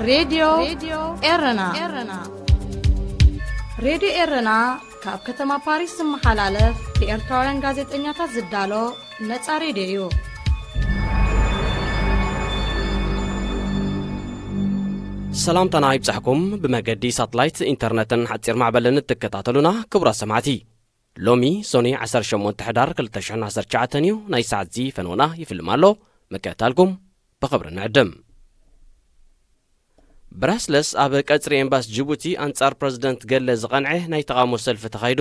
ሬድዮ ኤረና። ሬድዮ ኤረና ካብ ከተማ ፓሪስ ዝመሓላለፍ ብኤርትራውያን ጋዜጠኛታት ዝዳሎ ነጻ ሬድዮ እዩ። ሰላምታና ይብጻሕኩም። ብመገዲ ሳትላይት፣ ኢንተርነትን ሓጺር ማዕበልን እትከታተሉና ክቡራት ሰማዕቲ፣ ሎሚ ሶኒ ዓሰርተ ሸሞንተ ሕዳር ክልተ ሽሕን ዓሰርተ ትሽዓተን እዩ። ናይ ሰዓት እዚ ፈነወና ይፍልም ኣሎ። ምክትታልኩም ብኽብሪ ንዕድም። ብራስለስ፣ ኣብ ቀጽሪ ኤምባሲ ጅቡቲ ኣንጻር ፕረዚደንት ገለ ዝቐንዐ ናይ ተቓውሞ ሰልፊ ተኻይዱ።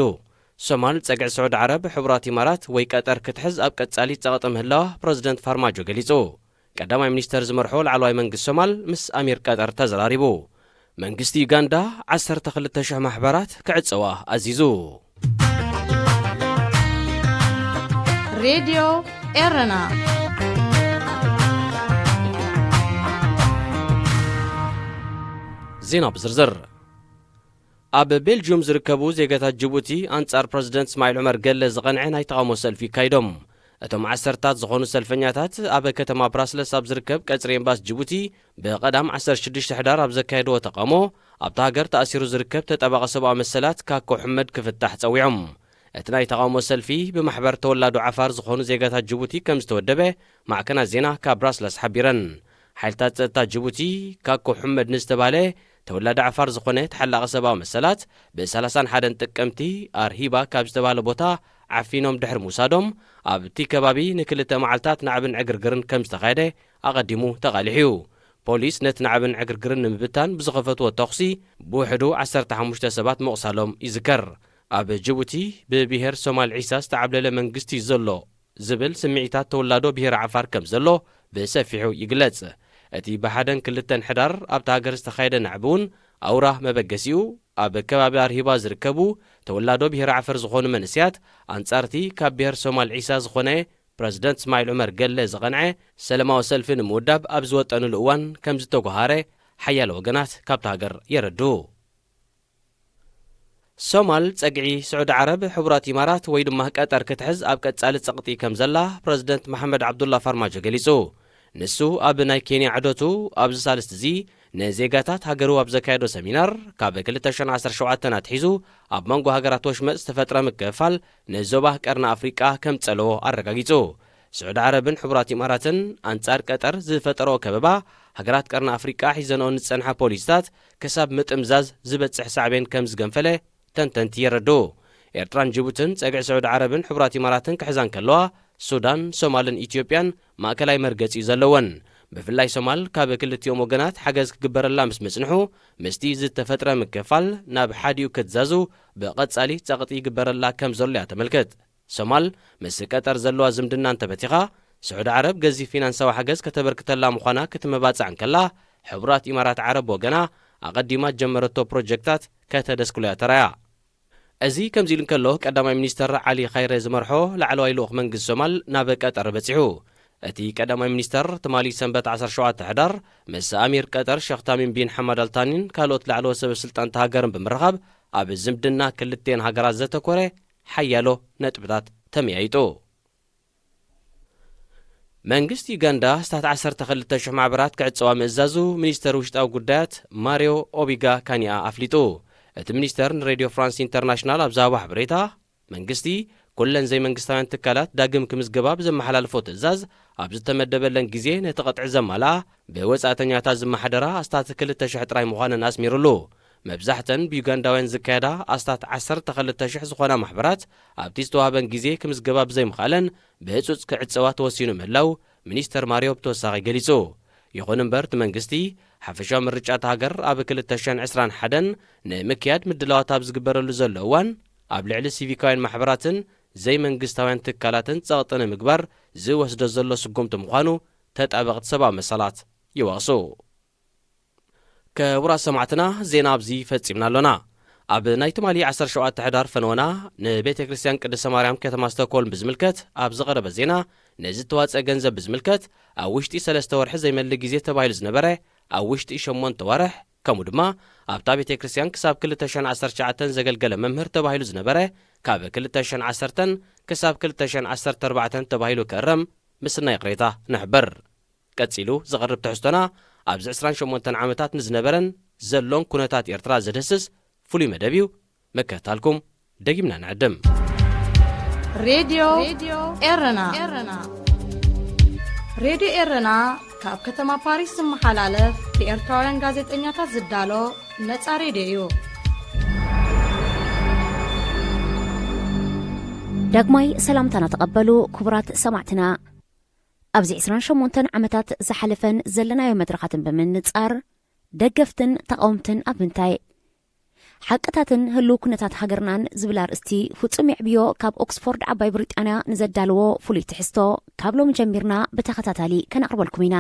ሶማል ጸግዒ ስዑድ ዓረብ፣ ሕቡራት ኢማራት ወይ ቀጠር ክትሕዝ ኣብ ቀጻሊ ጸቕጢ ምህላዋ ፕረዚደንት ፋርማጆ ገሊጹ። ቀዳማይ ሚኒስተር ዝመርሖ ላዕለዋይ መንግስቲ ሶማል ምስ ኣሚር ቀጠር ተዘራሪቡ። መንግስቲ ዩጋንዳ ዓሰርተ ክልተ ሽሕ ማሕበራት ክዕጸዋ ኣዚዙ። ሬድዮ ኤረና። ዜና ብዝርዝር። ኣብ ቤልጅዩም ዝርከቡ ዜጋታት ጅቡቲ ኣንጻር ፕረዚደንት እስማዒል ዑመር ገለ ዝቐንዐ ናይ ተቓውሞ ሰልፊ ይካይዶም። እቶም ዓሰርታት ዝኾኑ ሰልፈኛታት ኣብ ከተማ ብራስለስ ኣብ ዝርከብ ቀጽሪ ኤምባሲ ጅቡቲ ብቐዳም ዓሰርተ ሽዱሽተ ሕዳር ኣብ ዘካየድዎ ተቓውሞ፣ ኣብታ ሃገር ተኣሲሩ ዝርከብ ተጣባቒ ሰብኣዊ መሰላት ካኮ ሕመድ ክፍታሕ ጸዊዖም። እቲ ናይ ተቓውሞ ሰልፊ ብማሕበር ተወላዶ ዓፋር ዝኾኑ ዜጋታት ጅቡቲ ከም ዝተወደበ ማዕከናት ዜና ካብ ብራስለስ ሓቢረን። ሓይልታት ጸጥታ ጅቡቲ፣ ካኮ ሕመድ ንዝተባህለ ተወላዲ ዓፋር ዝኾነ ተሓላቒ ሰብኣዊ መሰላት፣ ብሰላሳን ሓደን ጥቅምቲ ኣርሂባ ካብ ዝተባህለ ቦታ ዓፊኖም ድሕሪ ምውሳዶም፣ ኣብቲ ከባቢ ንክልተ መዓልታት ናዕብን ዕግርግርን ከም ዝተኻየደ ኣቐዲሙ ተቓሊሑ እዩ። ፖሊስ ነቲ ናዕብን ዕግርግርን ንምብታን ብዝኸፈትዎ ተኹሲ፣ ብውሕዱ ዓሰርተ ሓሙሽተ ሰባት ምቑሳሎም ይዝከር። ኣብ ጅቡቲ፣ ብብሄር ሶማል ዒሳ ዝተዓብለለ መንግስቲ እዩ ዘሎ ዝብል ስምዒታት ተወላዶ ብሄር ዓፋር ከም ዘሎ ብሰፊሑ ይግለጽ። እቲ ብሓደን ክልተን ሕዳር ኣብታ ሃገር ዝተኻየደ ናዕቢ እውን ኣውራ መበገሲኡ፣ ኣብ ከባቢ ኣርሂባ ዝርከቡ ተወላዶ ብሄር ዓፈር ዝኾኑ መንእሰያት፣ ኣንጻርቲ ካብ ብሄር ሶማል ዒሳ ዝኾነ ፕረዚደንት እስማዒል ዑመር ገለ ዝቐንዐ ሰለማዊ ሰልፊ ንምውዳብ ኣብ ዝወጠኑሉ እዋን ከም ዝተጓሃረ ሓያሎ ወገናት ካብታ ሃገር የረድኡ። ሶማል ጸግዒ ስዑዲ ዓረብ፣ ሕቡራት ኢማራት ወይ ድማ ቀጠር ክትሕዝ ኣብ ቀጻሊ ጸቕጢ ከም ዘላ ፕረዚደንት መሓመድ ዓብዱላ ፋርማጆ ገሊጹ። ንሱ ኣብ ናይ ኬንያ ዑደቱ ኣብዚ ሳልስቲ እዚ ንዜጋታት ሃገሩ ኣብ ዘካየዶ ሰሚናር፣ ካብ ክልተ ሽሕን ዓሰርተ ሸውዓተን ኣትሒዙ ኣብ መንጎ ሃገራት ወሽመጥ ዝተፈጥረ ምክፍፋል ንዞባ ቀርኒ ኣፍሪቃ ከም ጸለዎ ኣረጋጊጹ። ስዑዲ ዓረብን ሕቡራት ኢማራትን ኣንጻር ቀጠር ዝፈጠረኦ ከበባ፣ ሃገራት ቀርኒ ኣፍሪቃ ሒዘንኦ ንዝጸንሓ ፖሊሲታት ክሳብ ምጥምዛዝ ዝበጽሕ ሳዕቤን ከም ዝገንፈለ ተንተንቲ የረድኡ። ኤርትራን ጅቡትን ጸግዒ ስዑዲ ዓረብን ሕቡራት ኢማራትን ክሕዛ እንከለዋ፣ ሱዳን፣ ሶማልን ኢትዮጵያን ማእከላይ መርገጺ እዩ ዘለወን። ብፍላይ ሶማል ካብ ክልቲኦም ወገናት ሓገዝ ክግበረላ ምስ ምጽንሑ፣ ምስቲ ዝተፈጥረ ምክፋል ናብ ሓዲኡ ክትዛዙ ብቐጻሊ ጸቕጢ ይግበረላ ከም ዘሎ እያ ተመልክት። ሶማል ምስ ቀጠር ዘለዋ ዝምድና እንተበቲኻ፣ ስዑዲ ዓረብ ገዚፍ ፊናንሳዊ ሓገዝ ከተበርክተላ ምዃና ክትመባጻዕ እንከላ፣ ሕቡራት ኢማራት ዓረብ ወገና ኣቐዲማ ዝጀመረቶ ፕሮጀክታት ከተደስክሎ እያ ተራያ። እዚ ከምዚ ኢሉ እንከሎ፣ ቀዳማይ ሚኒስተር ዓሊ ኻይረ ዝመርሖ ላዕለዋይ ልኡኽ መንግስቲ ሶማል ናብ ቀጠር በጺሑ። እቲ ቀዳማይ ሚኒስተር ትማሊ ሰንበት ዓሰርተ ሸውዓተ ሕዳር ምስ ኣሚር ቀጠር ሸኽ ታሚም ቢን ሓማድ ኣልታኒን ካልኦት ላዕለዎት ሰበ ስልጣን እታ ሃገርን ብምርኻብ፣ ኣብ ዝምድና ክልቲኤን ሃገራት ዘተኮረ ሓያሎ ነጥብታት ተመያይጡ። መንግስቲ ዩጋንዳ ኣስታት ዓሰርተ ክልተ ሽሕ ማሕበራት ክዕጸዋ ምእዛዙ ሚኒስተር ውሽጣዊ ጉዳያት ማሪዮ ኦቢጋ ካኒኣ ኣፍሊጡ። እቲ ሚኒስተር ንሬድዮ ፍራንስ ኢንተርናሽናል ኣብ ዝሃቦ ሓበሬታ፣ መንግስቲ ኩለን ዘይመንግስታውያን ትካላት ዳግም ክምዝገባ ብዘመሓላልፎ ትእዛዝ፣ ኣብ ዝተመደበለን ግዜ ነቲ ቅጥዒ ዘማልኣ ብወጻእተኛታት ዝመሓደራ ኣስታት ክልተ ሽሕ ጥራይ ምዃነን ኣስሚሩሉ። መብዛሕተን ብዩጋንዳውያን ዝካየዳ ኣስታት ዓሰርተ ክልተ ሽሕ ዝኾና ማሕበራት፣ ኣብቲ ዝተዋህበን ግዜ ክምዝገባ ብዘይምኽኣለን ብህጹጽ ክዕጸዋ ተወሲኑ ምህላው ሚኒስተር ማርዮ ብተወሳኺ ገሊጹ። ይኹን እምበር፣ እቲ መንግስቲ፣ ሓፈሻዊ ምርጫ እታ ሃገር ኣብ ክልተ ሽሕን ዕስራን ሓደን ንምክያድ ምድላዋት ኣብ ዝግበረሉ ዘሎ እዋን፣ ኣብ ልዕሊ ሲቪካውያን ማሕበራትን ዘይመንግስታውያን ትካላትን ጸቕጢ ንምግባር ዝወስዶ ዘሎ ስጉምቲ ምዃኑ ተጣበቕቲ ሰብኣዊ መሰላት ይወቕሱ። ክቡራት ሰማዕትና፣ ዜና ኣብዚ ፈጺምና ኣሎና። ኣብ ናይ ትማሊ ዓሰርተ ሸውዓተ ሕዳር ፈነወና፣ ንቤተ ክርስቲያን ቅድስተ ማርያም ከተማ ስቶክሆልም ብዝምልከት ኣብ ዝቐረበ ዜና፣ ነዚ እተዋጽአ ገንዘብ ብዝምልከት፣ ኣብ ውሽጢ ሰለስተ ወርሒ ዘይመልእ ግዜ ተባሂሉ ዝነበረ፣ ኣብ ውሽጢ ሸሞንተ ወርሕ፣ ከምኡ ድማ ኣብታ ቤተ ክርስቲያን ክሳብ ክልተ ሽሕን ዓሰርተ ትሽዓተን ዘገልገለ መምህር ተባሂሉ ዝነበረ፣ ካብ ክልተ ሽሕን ዓሰርተን ክሳብ ክልተ ሽሕን ዓሰርተ ኣርባዕተን ተባሂሉ ክእረም ምስናይ ይቕሬታ ንሕብር። ቀጺሉ ዝቐርብ ትሕዝቶና ኣብዚ ዕስራን ሸሞንተን ዓመታት ንዝነበረን ዘሎን ኩነታት ኤርትራ ዘድህስስ ፍሉይ መደብ እዩ። ምክትታልኩም ደጊምና ንዕድም። ሬድዮ ኤረና። ሬድዮ ኤረና ካብ ከተማ ፓሪስ ዝመሓላለፍ ብኤርትራውያን ጋዜጠኛታት ዝዳሎ ነጻ ሬድዮ እዩ። ዳግማይ ሰላምታና ተቐበሉ ክቡራት ሰማዕትና። ኣብዚ ዕስራን ሸሞንተን ዓመታት ዝሓለፈን ዘለናዮ መድረኻትን ብምንጻር፣ ደገፍትን ተቓወምትን ኣብ ምንታይ? ሓቅታትን ህልው ኩነታት ሃገርናን ዝብል ኣርእስቲ ፍጹም የዕብዮ ካብ ኦክስፎርድ ዓባይ ብሪጣንያ ንዘዳለዎ ፍሉይ ትሕዝቶ ካብ ሎሚ ጀሚርና ብተኸታታሊ ከነቕርበልኩም ኢና።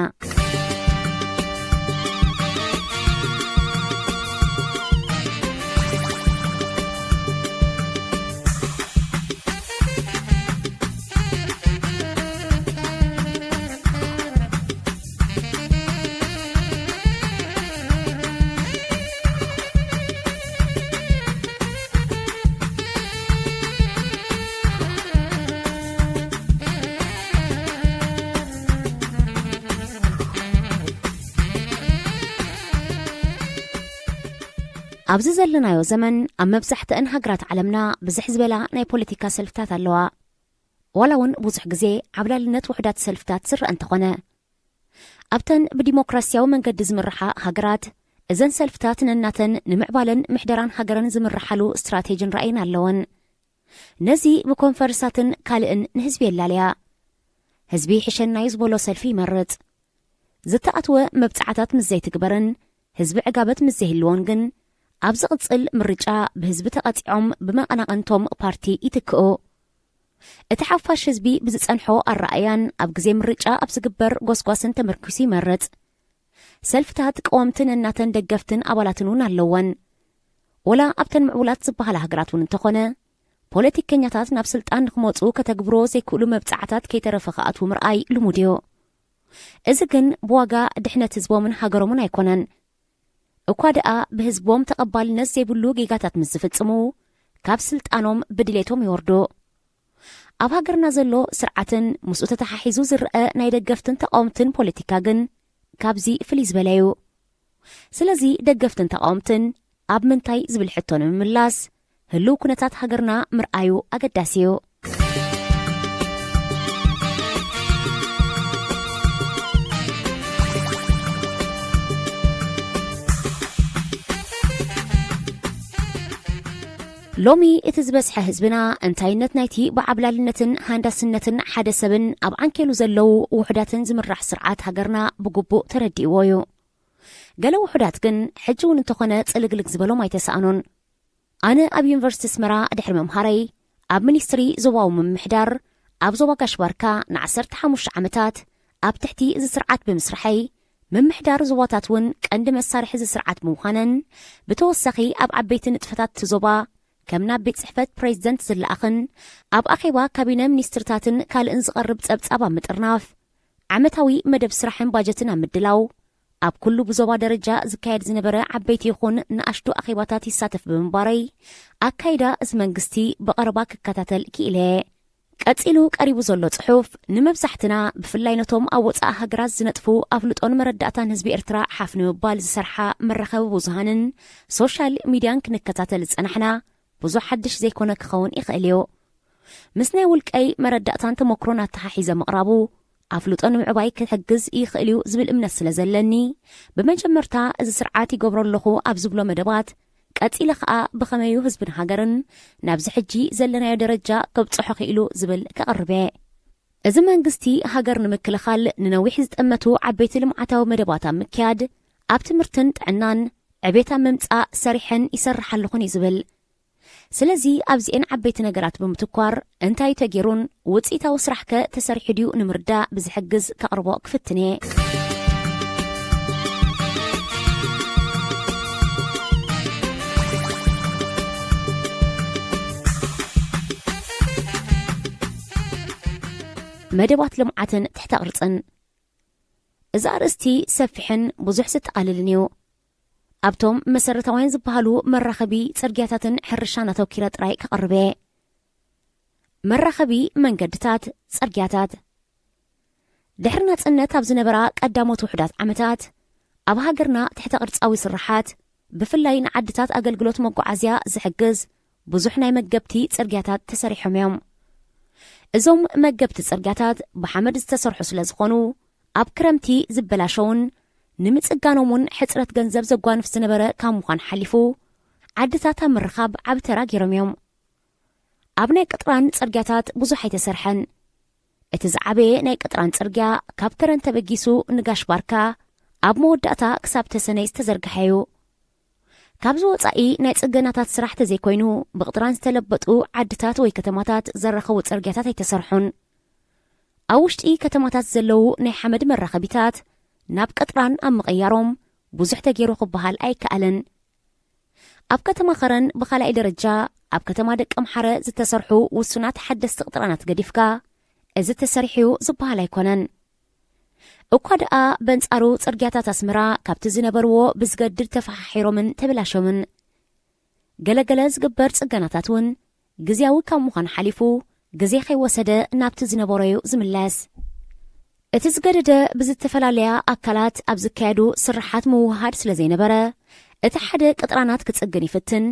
ኣብዚ ዘለናዮ ዘመን ኣብ መብዛሕትአን ሃገራት ዓለምና ብዝሕ ዝበላ ናይ ፖለቲካ ሰልፍታት ኣለዋ። ዋላ እውን ብዙሕ ግዜ ዓብላልነት ውሑዳት ሰልፍታት ዝረአ እንተኾነ፣ ኣብተን ብዲሞክራሲያዊ መንገዲ ዝምርሓ ሃገራት፣ እዘን ሰልፍታት ነናተን ንምዕባለን ምሕደራን ሃገረን ዝምርሓሉ ስትራቴጅን ራእይን ኣለወን። ነዚ ብኮንፈረንሳትን ካልእን ንህዝቢ የላልያ። ህዝቢ ይሕሸናዩ ዝበሎ ሰልፊ ይመርጽ። ዝተኣትወ መብጻዕታት ምስ ዘይትግበርን ህዝቢ ዕጋበት ምስ ዘይህልዎን ግን፣ ኣብ ዝቕጽል ምርጫ ብህዝቢ ተቐጺዖም ብመቐናቕንቶም ፓርቲ ይትክኡ። እቲ ሓፋሽ ህዝቢ ብዝጸንሖ ኣረኣእያን ኣብ ግዜ ምርጫ ኣብ ዝግበር ጎስጓስን ተመርኪሱ ይመርጽ። ሰልፍታት ቀወምትን እናተን ደገፍትን ኣባላትን እውን ኣለወን። ወላ ኣብተን ምዕቡላት ዝበሃላ ሃገራት እውን እንተኾነ፣ ፖለቲከኛታት ናብ ስልጣን ንክመጹ ከተግብሮ ዘይክእሉ መብጻዕታት ከይተረፈ ክኣትዉ ምርኣይ ልሙድ እዩ። እዚ ግን ብዋጋ ድሕነት ህዝቦምን ሃገሮምን ኣይኮነን። እኳ ደኣ ብህዝቦም ተቐባልነት ዘይብሉ ጌጋታት ምስ ዝፍጽሙ፣ ካብ ስልጣኖም ብድሌቶም ይወርዱ። ኣብ ሃገርና ዘሎ ስርዓትን ምስኡ ተተሓሒዙ ዝረአ ናይ ደገፍትን ተቓወምትን ፖለቲካ ግን ካብዚ ፍልይ ዝበለ እዩ። ስለዚ ደገፍትን ተቓወምትን ኣብ ምንታይ ዝብል ሕቶ ንምምላስ፣ ህልው ኩነታት ሃገርና ምርኣዩ ኣገዳሲ እዩ። ሎሚ እቲ ዝበዝሐ ህዝብና እንታይነት ናይቲ ብዓብላልነትን ሃንዳስነትን ሓደ ሰብን ኣብ ዓንኬሉ ዘለዉ ውሑዳትን ዝምራሕ ስርዓት ሃገርና ብግቡእ ተረዲእዎ እዩ። ገለ ውሑዳት ግን ሕጂ እውን እንተኾነ ጽልግልግ ዝበሎም ኣይተሳእኑን። ኣነ ኣብ ዩኒቨርሲቲ ኣስመራ ድሕሪ ምምሃረይ፣ ኣብ ሚኒስትሪ ዞባዊ ምምሕዳር ኣብ ዞባ ጋሽ ባርካ ንዓሰርተ ሓሙሽተ ዓመታት ኣብ ትሕቲ እዚ ስርዓት ብምስራሐይ፣ ምምሕዳር ዞባታት እውን ቀንዲ መሳርሒ እዚ ስርዓት ብምዃነን፣ ብተወሳኺ ኣብ ዓበይቲ ንጥፈታት እቲ ዞባ ከም ናብ ቤት ጽሕፈት ፕሬዚደንት ዝለኣኽን ኣብ ኣኼባ ካቢነ ሚኒስትርታትን ካልእን ዝቐርብ ጸብጻብ ኣብ ምጥርናፍ፣ ዓመታዊ መደብ ስራሕን ባጀትን ኣብ ምድላው፣ ኣብ ኩሉ ብዞባ ደረጃ ዝካየድ ዝነበረ ዓበይቲ ይኹን ንኣሽቱ ኣኼባታት ይሳተፍ ብምንባረይ፣ ኣካይዳ እዚ መንግስቲ ብቐረባ ክከታተል ክኢለ እየ። ቀጺሉ ቀሪቡ ዘሎ ጽሑፍ፣ ንመብዛሕትና ብፍላይ ነቶም ኣብ ወጻኢ ሃገራት ዝነጥፉ ኣፍልጦን መረዳእታን ህዝቢ ኤርትራ ሓፍ ንምባል ዝሰርሓ መራኸቢ ብዙሃንን ሶሻል ሚድያን ክንከታተል ዝጸናሕና ብዙሕ ሓድሽ ዘይኮነ ክኸውን ይኽእል እዩ። ምስ ናይ ውልቀይ መረዳእታን ተመክሮን ኣተሓሒዘ ምቕራቡ ኣፍልጦ ንምዕባይ ክሕግዝ ይኽእል እዩ ዝብል እምነት ስለ ዘለኒ፣ ብመጀመርታ እዚ ስርዓት ይገብሮ ኣለኹ ኣብ ዝብሎ መደባት፣ ቀጺለ ኸኣ ብኸመዩ ህዝብን ሃገርን ናብዚ ሕጂ ዘለናዮ ደረጃ ከብጽሖ ክኢሉ ዝብል ከቕርብ እየ። እዚ መንግስቲ ሃገር ንምክልኻል ንነዊሕ ዝጠመቱ ዓበይቲ ልምዓታዊ መደባት ኣብ ምክያድ፣ ኣብ ትምህርትን ጥዕናን ዕቤት ኣብ ምምጻእ ሰሪሐን ይሰርሕ ኣለኹን እዩ ዝብል። ስለዚ ኣብዚኤን ዓበይቲ ነገራት ብምትኳር እንታይ ተጌሩን ውጽኢታዊ ስራሕከ ተሰሪሑ ድዩ ንምርዳእ ብዝሕግዝ ከቕርቦ ክፍትን እየ። መደባት ልምዓትን ትሕተ ቅርጽን። እዚ ኣርእስቲ ሰፊሕን ብዙሕ ዘጠቓልልን እዩ። ኣብቶም መሰረታውያን ዝበሃሉ መራኸቢ ጽርግያታትን ሕርሻን ኣተኪረ ጥራይ ክቐርብ እየ። መራኸቢ መንገድታት፣ ጽርግያታት። ድሕሪ ናጽነት ኣብ ዝነበራ ቀዳሞት ውሑዳት ዓመታት፣ ኣብ ሃገርና ትሕተ ቅርጻዊ ስርሓት፣ ብፍላይ ንዓድታት ኣገልግሎት መጓዓዝያ ዝሕግዝ ብዙሕ ናይ መገብቲ ጽርግያታት ተሰሪሖም እዮም። እዞም መገብቲ ጽርግያታት ብሓመድ ዝተሰርሑ ስለ ዝኾኑ፣ ኣብ ክረምቲ ዝበላሸውን ንምጽጋኖም እውን ሕጽረት ገንዘብ ዘጓንፍ ዝነበረ ካብ ምዃን ሓሊፉ፣ ዓድታት ኣብ ምርኻብ ዓቢ ተራ ገይሮም እዮም። ኣብ ናይ ቅጥራን ጽርግያታት ብዙሕ ኣይተሰርሐን። እቲ ዝዓበየ ናይ ቅጥራን ጽርግያ ካብ ከረን ተበጊሱ ንጋሽ ባርካ፣ ኣብ መወዳእታ ክሳብ ተሰነይ ዝተዘርግሐ እዩ። ካብዚ ወጻኢ ናይ ጽገናታት ስራሕ ተዘይኮይኑ፣ ብቕጥራን ዝተለበጡ ዓድታት ወይ ከተማታት ዘራኸቡ ጽርግያታት ኣይተሰርሑን። ኣብ ውሽጢ ከተማታት ዘለዉ ናይ ሓመድ መራኸቢታት ናብ ቅጥራን ኣብ ምቕያሮም ብዙሕ ተገይሩ ክበሃል ኣይከኣልን። ኣብ ከተማ ከረን ብኻልኣይ ደረጃ፣ ኣብ ከተማ ደቀምሓረ ዝተሰርሑ ውሱናት ሓደስቲ ቅጥራናት ገዲፍካ፣ እዚ ተሰሪሑ እዩ ዝበሃል ኣይኮነን። እኳ ደኣ በንጻሩ ጽርግያታት ኣስመራ ካብቲ ዝነበርዎ ብዝገድድ ተፈሓሒሮምን ተበላሾምን። ገለገለ ዝግበር ጽገናታት እውን ግዝያዊ ካብ ምዃን ሓሊፉ፣ ግዜ ከይወሰደ ናብቲ ዝነበሮ እዩ ዝምለስ። እቲ ዝገደደ ብዝተፈላለያ ኣካላት ኣብ ዝካየዱ ስርሓት ምውሃድ ስለ ዘይነበረ፣ እቲ ሓደ ቅጥራናት ክጽግን ይፍትን፣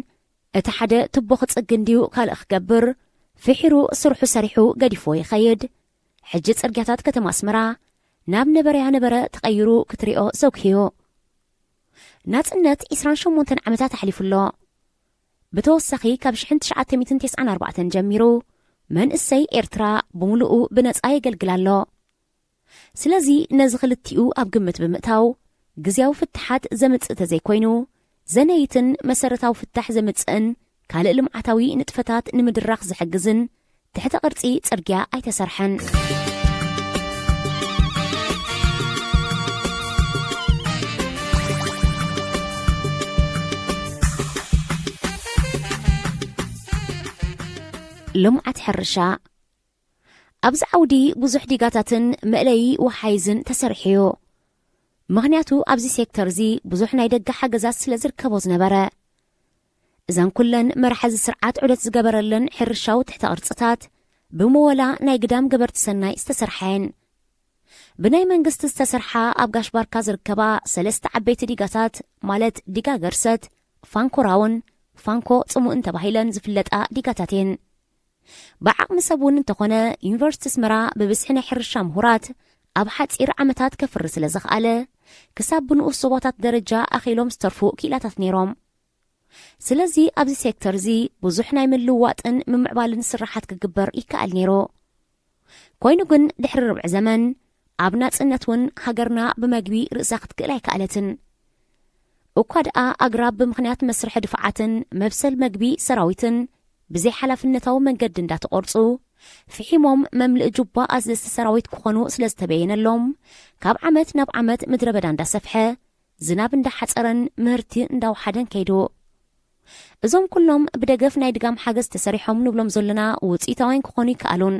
እቲ ሓደ ቱቦ ክጽግን ድዩ ካልእ ክገብር፣ ፍሒሩ ስርሑ ሰሪሑ ገዲፍዎ ይኸይድ። ሕጂ ጽርግያታት ከተማ ኣስመራ ናብ ነበረያ ነበረ ተቐይሩ ክትሪኦ ዘውክዩ። ናጽነት ዕስራን ሸሞንተን ዓመታት ኣሕሊፉ ኣሎ። ብተወሳኺ ካብ ሽሕን ትሽዓተ ሚእትን ተስዓን ኣርባዕተን ጀሚሩ መንእሰይ ኤርትራ ብምሉኡ ብነጻ የገልግል ኣሎ። ስለዚ ነዚ ክልቲኡ ኣብ ግምት ብምእታው ግዝያዊ ፍትሓት ዘምጽእ ተዘይኮይኑ፣ ዘነይትን መሰረታዊ ፍታሕ ዘምጽእን ካልእ ልምዓታዊ ንጥፈታት ንምድራኽ ዝሕግዝን ትሕተ ቅርጺ ጽርግያ ኣይተሰርሐን። ልምዓት ሕርሻ። ኣብዚ ዓውዲ ብዙሕ ዲጋታትን መእለዪ ወሓይዝን ተሰሪሑ እዩ። ምኽንያቱ ኣብዚ ሴክተር እዚ ብዙሕ ናይ ደገ ሓገዛት ስለ ዝርከቦ ዝነበረ። እዘን ኩለን መራሒ እዚ ስርዓት ዑደት ዝገበረለን ሕርሻዊ ትሕተ ቅርጽታት ብመወላ ናይ ግዳም ገበርቲ ሰናይ ዝተሰርሓ እየን። ብናይ መንግስቲ ዝተሰርሓ ኣብ ጋሽ ባርካ ዝርከባ ሰለስተ ዓበይቲ ዲጋታት፣ ማለት ዲጋ ገርሰት፣ ፋንኮ ራውን ፋንኮ ጽሙእን ተባሂለን ዝፍለጣ ዲጋታት እየን። ብዓቕሚ ሰብ እውን እንተኾነ፣ ዩኒቨርሲቲ ኣስመራ ብብዝሒ ናይ ሕርሻ ምሁራት ኣብ ሓጺር ዓመታት ከፍሪ ስለ ዝኸኣለ፣ ክሳብ ብንኡስ ዞባታት ደረጃ ኣኺሎም ዝተርፉ ክኢላታት ነይሮም። ስለዚ ኣብዚ ሴክተር እዚ ብዙሕ ናይ ምልውዋጥን ምምዕባልን ስራሓት ክግበር ይከኣል ነይሩ። ኮይኑ ግን ድሕሪ ርብዒ ዘመን ኣብ ናጽነት እውን ሃገርና ብመግቢ ርእሳ ክትክእል ኣይከኣለትን። እኳ ደኣ ኣግራብ ብምኽንያት መስርሒ ድፋዓትን መብሰል መግቢ ሰራዊትን ብዘይ ሓላፍነታዊ መንገዲ እንዳተቖርጹ፣ ፍሒሞም መምልኢ ጁባ ኣዘዝቲ ሰራዊት ክኾኑ ስለ ዝተበየነሎም፣ ካብ ዓመት ናብ ዓመት ምድረ በዳ እንዳሰፍሐ፣ ዝናብ እንዳሓጸረን ምህርቲ እንዳውሓደን ከይዱ። እዞም ኩሎም ብደገፍ ናይ ድጋም ሓገዝ ተሰሪሖም ንብሎም ዘለና ውጽኢታውያን ክኾኑ ይከኣሉን።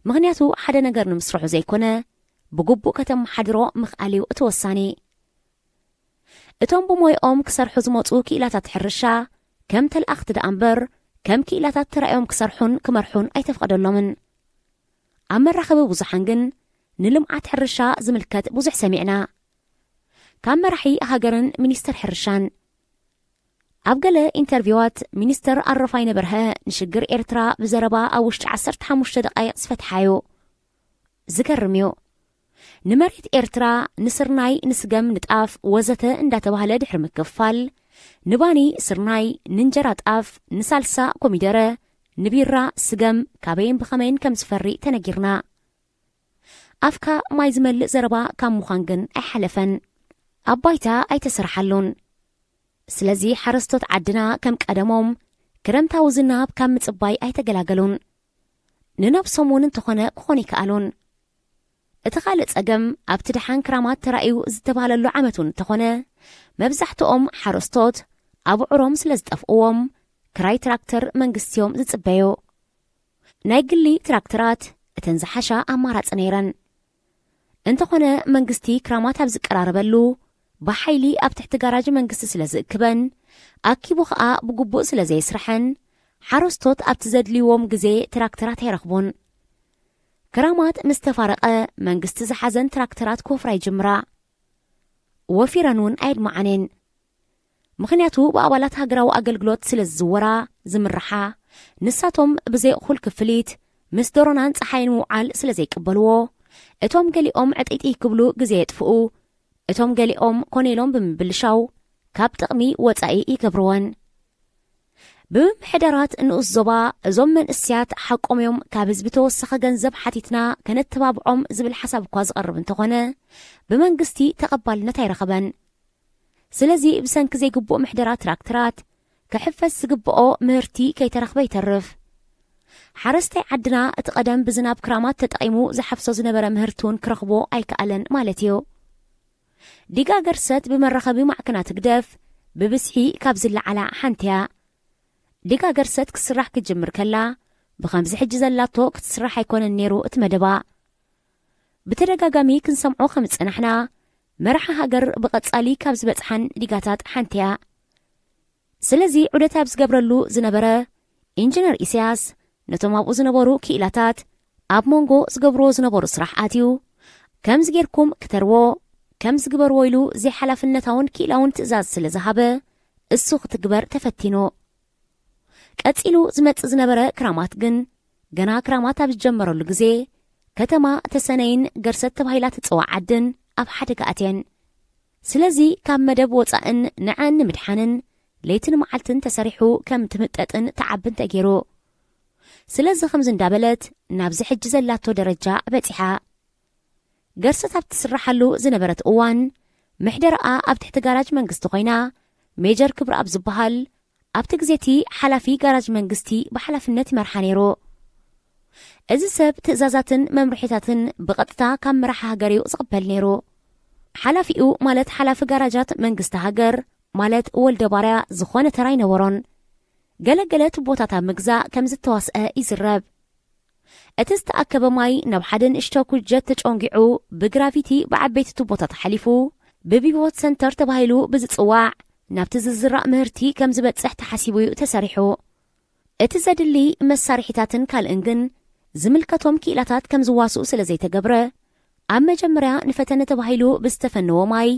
ምኽንያቱ ሓደ ነገር ንምስርሑ ዘይኮነ፣ ብግቡእ ከተመሓድሮ ምኽኣል እዩ እቲ ወሳኒ። እቶም ብሞይኦም ክሰርሑ ዝመጹ ክኢላታት ሕርሻ፣ ከም ተልኣኽቲ ደኣ እምበር፣ ከም ክኢላታት ተራእዮም ክሰርሑን ክመርሑን ኣይተፍቐደሎምን። ኣብ መራኸቢ ብዙሓን ግን ንልምዓት ሕርሻ ዝምልከት ብዙሕ ሰሚዕና። ካብ መራሒ ሃገርን ሚኒስተር ሕርሻን። ኣብ ገለ ኢንተርቪዋት ሚኒስተር ኣረፋይነ በርሀ ንሽግር ኤርትራ ብዘረባ ኣብ ውሽጢ ዓሰርተ ሓሙሽተ ደቃይቕ ዝፈትሓ እዩ። ዝገርም እዩ። ንመሬት ኤርትራ፣ ንስርናይ፣ ንስገም፣ ንጣፍ ወዘተ እንዳተባህለ ድሕሪ ምክፍፋል፣ ንባኒ ስርናይ፣ ንእንጀራ ጣፍ፣ ንሳልሳ ኮሚደረ፣ ንቢራ ስገም ካበይን ብኸመይን ከም ዝፈሪ ተነጊርና። ኣፍካ ማይ ዝመልእ ዘረባ ካብ ምዃን ግን ኣይሓለፈን። ኣብ ባይታ ኣይተሰርሓሉን። ስለዚ ሓረስቶት ዓድና ከም ቀደሞም ክረምታዊ ዝናብ ካብ ምጽባይ ኣይተገላገሉን። ንነብሶም እውን እንተኾነ ክኾኑ ይከኣሉን። እቲ ካልእ ጸገም ኣብቲ ደሓን ክራማት ተራእዩ ዝተባህለሉ ዓመት እውን እንተኾነ፣ መብዛሕትኦም ሓረስቶት ኣብዑሮም ስለ ዝጠፍእዎም ክራይ ትራክተር መንግስቲ እዮም ዝጽበዩ። ናይ ግሊ ትራክተራት እተን ዝሓሻ ኣማራጺ ነይረን። እንተኾነ መንግስቲ ክራማት ኣብ ዝቀራረበሉ ብሓይሊ ኣብ ትሕቲ ጋራጅ መንግስቲ ስለ ዝእክበን ኣኪቡ ኸኣ ብግቡእ ስለ ዘየስርሐን ሓረስቶት ኣብቲ ዘድልይዎም ግዜ ትራክተራት ኣይረኽቡን። ክራማት ምስ ተፋረቐ መንግስቲ ዝሓዘን ትራክተራት ክወፍራ ይጅምራ። ወፊረን እውን ኣየድምዓን እየን። ምኽንያቱ ብኣባላት ሃገራዊ ኣገልግሎት ስለ ዝዝወራ፣ ዝምርሓ፣ ንሳቶም ብዘይ እኹል ክፍሊት ምስ ደሮናን ጸሓይን ምውዓል ስለ ዘይቅበልዎ፣ እቶም ገሊኦም ዕጥይጥይ ክብሉ ግዜ የጥፍኡ፣ እቶም ገሊኦም ኮነ ኢሎም ብምብልሻው ካብ ጥቕሚ ወጻኢ ይገብርወን። ብምምሕዳራት ንኡስ ዞባ እዞም መንእስያት ሓቆም እዮም፣ ካብ ህዝቢ ተወሰኸ ገንዘብ ሓቲትና ከነተባብዖም ዝብል ሓሳብ እኳ ዝቐርብ እንተኾነ፣ ብመንግስቲ ተቐባልነት ኣይረኸበን። ስለዚ ብሰንኪ ዘይግቡእ ምሕደራ ትራክተራት፣ ክሕፈስ ዝግብኦ ምህርቲ ከይተረኽበ ይተርፍ። ሓረስታይ ዓድና እቲ ቀደም ብዝናብ ክራማት ተጠቒሙ ዝሓፍሶ ዝነበረ ምህርቲ እውን ክረኽቦ ኣይከኣለን ማለት እዩ። ዲጋ ገርሰት ብመራኸቢ ማዕከናት ህግደፍ ብብዝሒ ካብ ዝለዓላ ሓንቲ እያ። ዲጋ ገርሰት ክትስራሕ ክትጅምር ከላ፣ ብኸምዚ ሕጂ ዘላቶ ክትስራሕ ኣይኮነን ነይሩ እቲ መደባ። ብተደጋጋሚ ክንሰምዖ ከም ዝጸናሕና፣ መራሒ ሃገር ብቐጻሊ ካብ ዝበጽሓን ዲጋታት ሓንቲ እያ። ስለዚ ዑደት ኣብ ዝገብረሉ ዝነበረ፣ ኢንጂነር ኢሳያስ ነቶም ኣብኡ ዝነበሩ ክኢላታት ኣብ መንጎ ዝገብርዎ ዝነበሩ ስራሕ ኣትዩ፣ ከምዚ ጌርኩም ክተርዎ፣ ከምዚ ግበርዎ ኢሉ ዘይሓላፍነታውን ክኢላውን ትእዛዝ ስለ ዝሃበ፣ እሱ ክትግበር ተፈቲኑ። ቀጺሉ ዝመጽእ ዝነበረ ክራማት ግን፣ ገና ክራማት ኣብ ዝጀመረሉ ግዜ፣ ከተማ ተሰነይን ገርሰት ተባሂላ ትጽዋዕ ዓድን ኣብ ሓደጋ ኣትየን። ስለዚ ካብ መደብ ወጻእን ንዐን ንምድሓንን ለይትን መዓልትን ተሰሪሑ ከም ትምጠጥን ትዓብን ተገይሩ። ስለዚ ከምዚ እንዳበለት ናብዚ ሕጂ ዘላቶ ደረጃ በጺሓ። ገርሰት ኣብ ትስርሓሉ ዝነበረት እዋን፣ ምሕደራኣ ኣብ ትሕቲ ጋራጅ መንግስቲ ኮይና፣ ሜጀር ክብረኣብ ዝበሃል ኣብቲ ግዜ እቲ ሓላፊ ጋራጅ መንግስቲ ብሓላፍነት ይመርሓ ነይሩ። እዚ ሰብ ትእዛዛትን መምርሒታትን ብቐጥታ ካብ መራሒ ሃገር እዩ ዝቕበል ነይሩ። ሓላፊኡ ማለት ሓላፊ ጋራጃት መንግስቲ ሃገር ማለት ወልደ ባርያ ዝኾነ ተራ ኣይነበሮን። ገለገለ ቱቦታት ኣብ ምግዛእ ከም ዝተዋስአ ይዝረብ። እቲ ዝተኣከበ ማይ ናብ ሓደ ንእሽቶ ኩጀት ተጨንጊዑ ብግራቪቲ ብዓበይቲ ቱቦታት ሓሊፉ ብቢቮት ሰንተር ተባሂሉ ብዝጽዋዕ ናብቲ ዝዝራእ ምህርቲ ከም ዝበጽሕ ተሓሲቡ እዩ ተሰሪሑ። እቲ ዘድሊ መሳርሒታትን ካልእን ግን ዝምልከቶም ክኢላታት ከም ዝዋስኡ ስለ ዘይተገብረ፣ ኣብ መጀመርያ ንፈተነ ተባሂሉ ብዝተፈነወ ማይ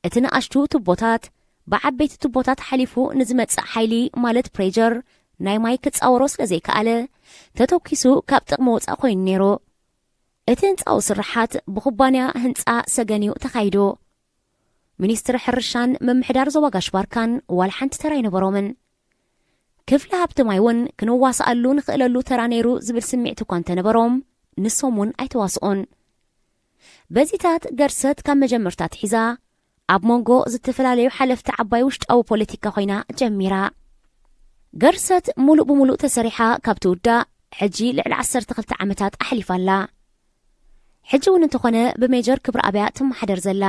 እቲ ንኣሽቱ ቱቦታት ብዓበይቲ ቱቦታት ሓሊፉ ንዝመጽእ ሓይሊ ማለት ፕሬጀር ናይ ማይ ክጻወሮ ስለ ዘይከኣለ፣ ተተኪሱ ካብ ጥቕሚ ወጻእ ኮይኑ ነይሩ። እቲ ህንጻዊ ስርሓት ብኩባንያ ህንጻ ሰገን እዩ ተኻይዱ። ሚኒስትሪ ሕርሻን ምምሕዳር ዞባ ጋሽ ባርካን ዋላ ሓንቲ ተራ ኣይነበሮምን። ክፍሊ ሃብቲ ማይ እውን ክንዋስኣሉ ንኽእለሉ ተራ ነይሩ ዝብል ስምዒት እኳ እንተነበሮም፣ ንሶም እውን ኣይተዋስኡን። በዚታት ገርሰት ካብ መጀመርታ ኣትሒዛ ኣብ መንጎ ዝተፈላለዩ ሓለፍቲ ዓባይ ውሽጣዊ ፖለቲካ ኮይና ጀሚራ። ገርሰት ሙሉእ ብሙሉእ ተሰሪሓ ካብ ትውዳእ ሕጂ ልዕሊ ዓሰርተ ክልተ ዓመታት ኣሕሊፋ ኣላ። ሕጂ እውን እንተኾነ ብሜጀር ክብረኣብያ ትመሓደር ዘላ።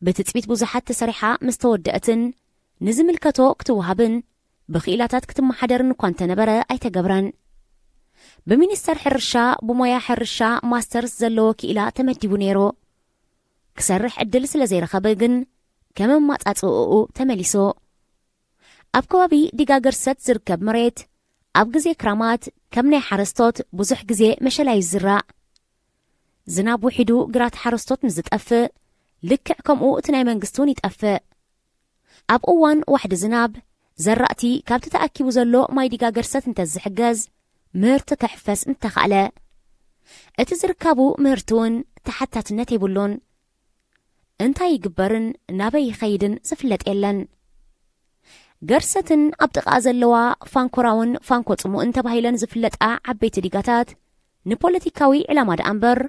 ብትጽቢት ብዙሓት ተሰሪሓ ምስ ተወደአትን ንዝምልከቶ ክትወሃብን ብክኢላታት ክትመሓደርን እኳ እንተነበረ ኣይተገብረን። ብሚኒስተር ሕርሻ ብሞያ ሕርሻ ማስተርስ ዘለዎ ክኢላ ተመዲቡ ነይሩ። ክሰርሕ ዕድል ስለ ዘይረኸበ ግን ከም ኣማጻጽእኡ ተመሊሱ። ኣብ ከባቢ ዲጋ ገርሰት ዝርከብ መሬት ኣብ ግዜ ክራማት ከም ናይ ሓረስቶት ብዙሕ ግዜ መሸላ እዩ ዝዝራእ። ዝናብ ውሒዱ ግራት ሓረስቶት ንዝጠፍእ፣ ልክዕ ከምኡ እቲ ናይ መንግስቲ እውን ይጠፍእ። ኣብ እዋን ዋሕዲ ዝናብ፣ ዘራእቲ ካብቲ ተኣኪቡ ዘሎ ማይ ዲጋ ገርሰት እንተዝሕገዝ፣ ምህርቲ ክሕፈስ ምተኻእለ። እቲ ዝርካቡ ምህርቲ እውን ተሓታትነት የብሉን። እንታይ ይግበርን ናበይ ይኸይድን ዝፍለጥ የለን። ገርሰትን ኣብ ጥቓ ዘለዋ ፋንኮራውን ፋንኮ ጽሙእን ተባሂለን ዝፍለጣ ዓበይቲ ዲጋታት ንፖለቲካዊ ዕላማ ደኣ እምበር፣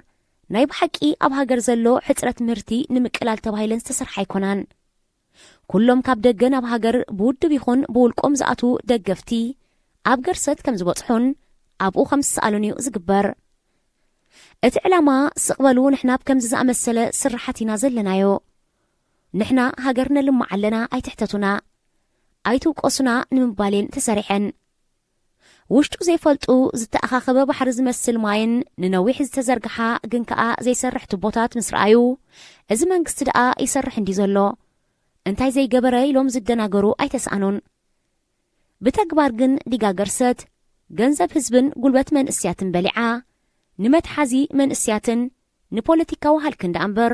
ናይ ብሓቂ ኣብ ሃገር ዘሎ ሕጽረት ምህርቲ ንምቅላል ተባሂለን ዝተሰርሓ ኣይኮናን። ኩሎም ካብ ደገ ናብ ሃገር ብውድብ ይኹን ብውልቆም ዝኣትዉ ደገፍቲ ኣብ ገርሰት ከም ዝበጽሑን ኣብኡ ከም ዝሰኣሉን እዩ ዝግበር። እቲ ዕላማ ስቕ በሉ፣ ንሕና ኣብ ከምዚ ዝኣመሰለ ስርሓት ኢና ዘለናዮ። ንሕና ሃገር ነልምዓ ኣለና፣ ኣይትሕተቱና፣ ኣይትውቀሱና ንምባል እየን ተሰሪሐን። ውሽጡ ዘይፈልጡ ዝተኣኻኸበ ባሕሪ ዝመስል ማይን ንነዊሕ ዝተዘርግሓ ግን ከኣ ዘይሰርሕ ቱቦታት ምስ ረኣዩ፣ እዚ መንግስቲ ደኣ ይሰርሕ እንዲ ዘሎ፣ እንታይ ዘይገበረ ኢሎም ዝደናገሩ ኣይተስኣኑን። ብተግባር ግን ዲጋ ገርሰት ገንዘብ ህዝብን ጉልበት መንእስያትን በሊዓ፣ ንመትሓዚ መንእስያትን ንፖለቲካዊ ሃልክን ደኣ እምበር፣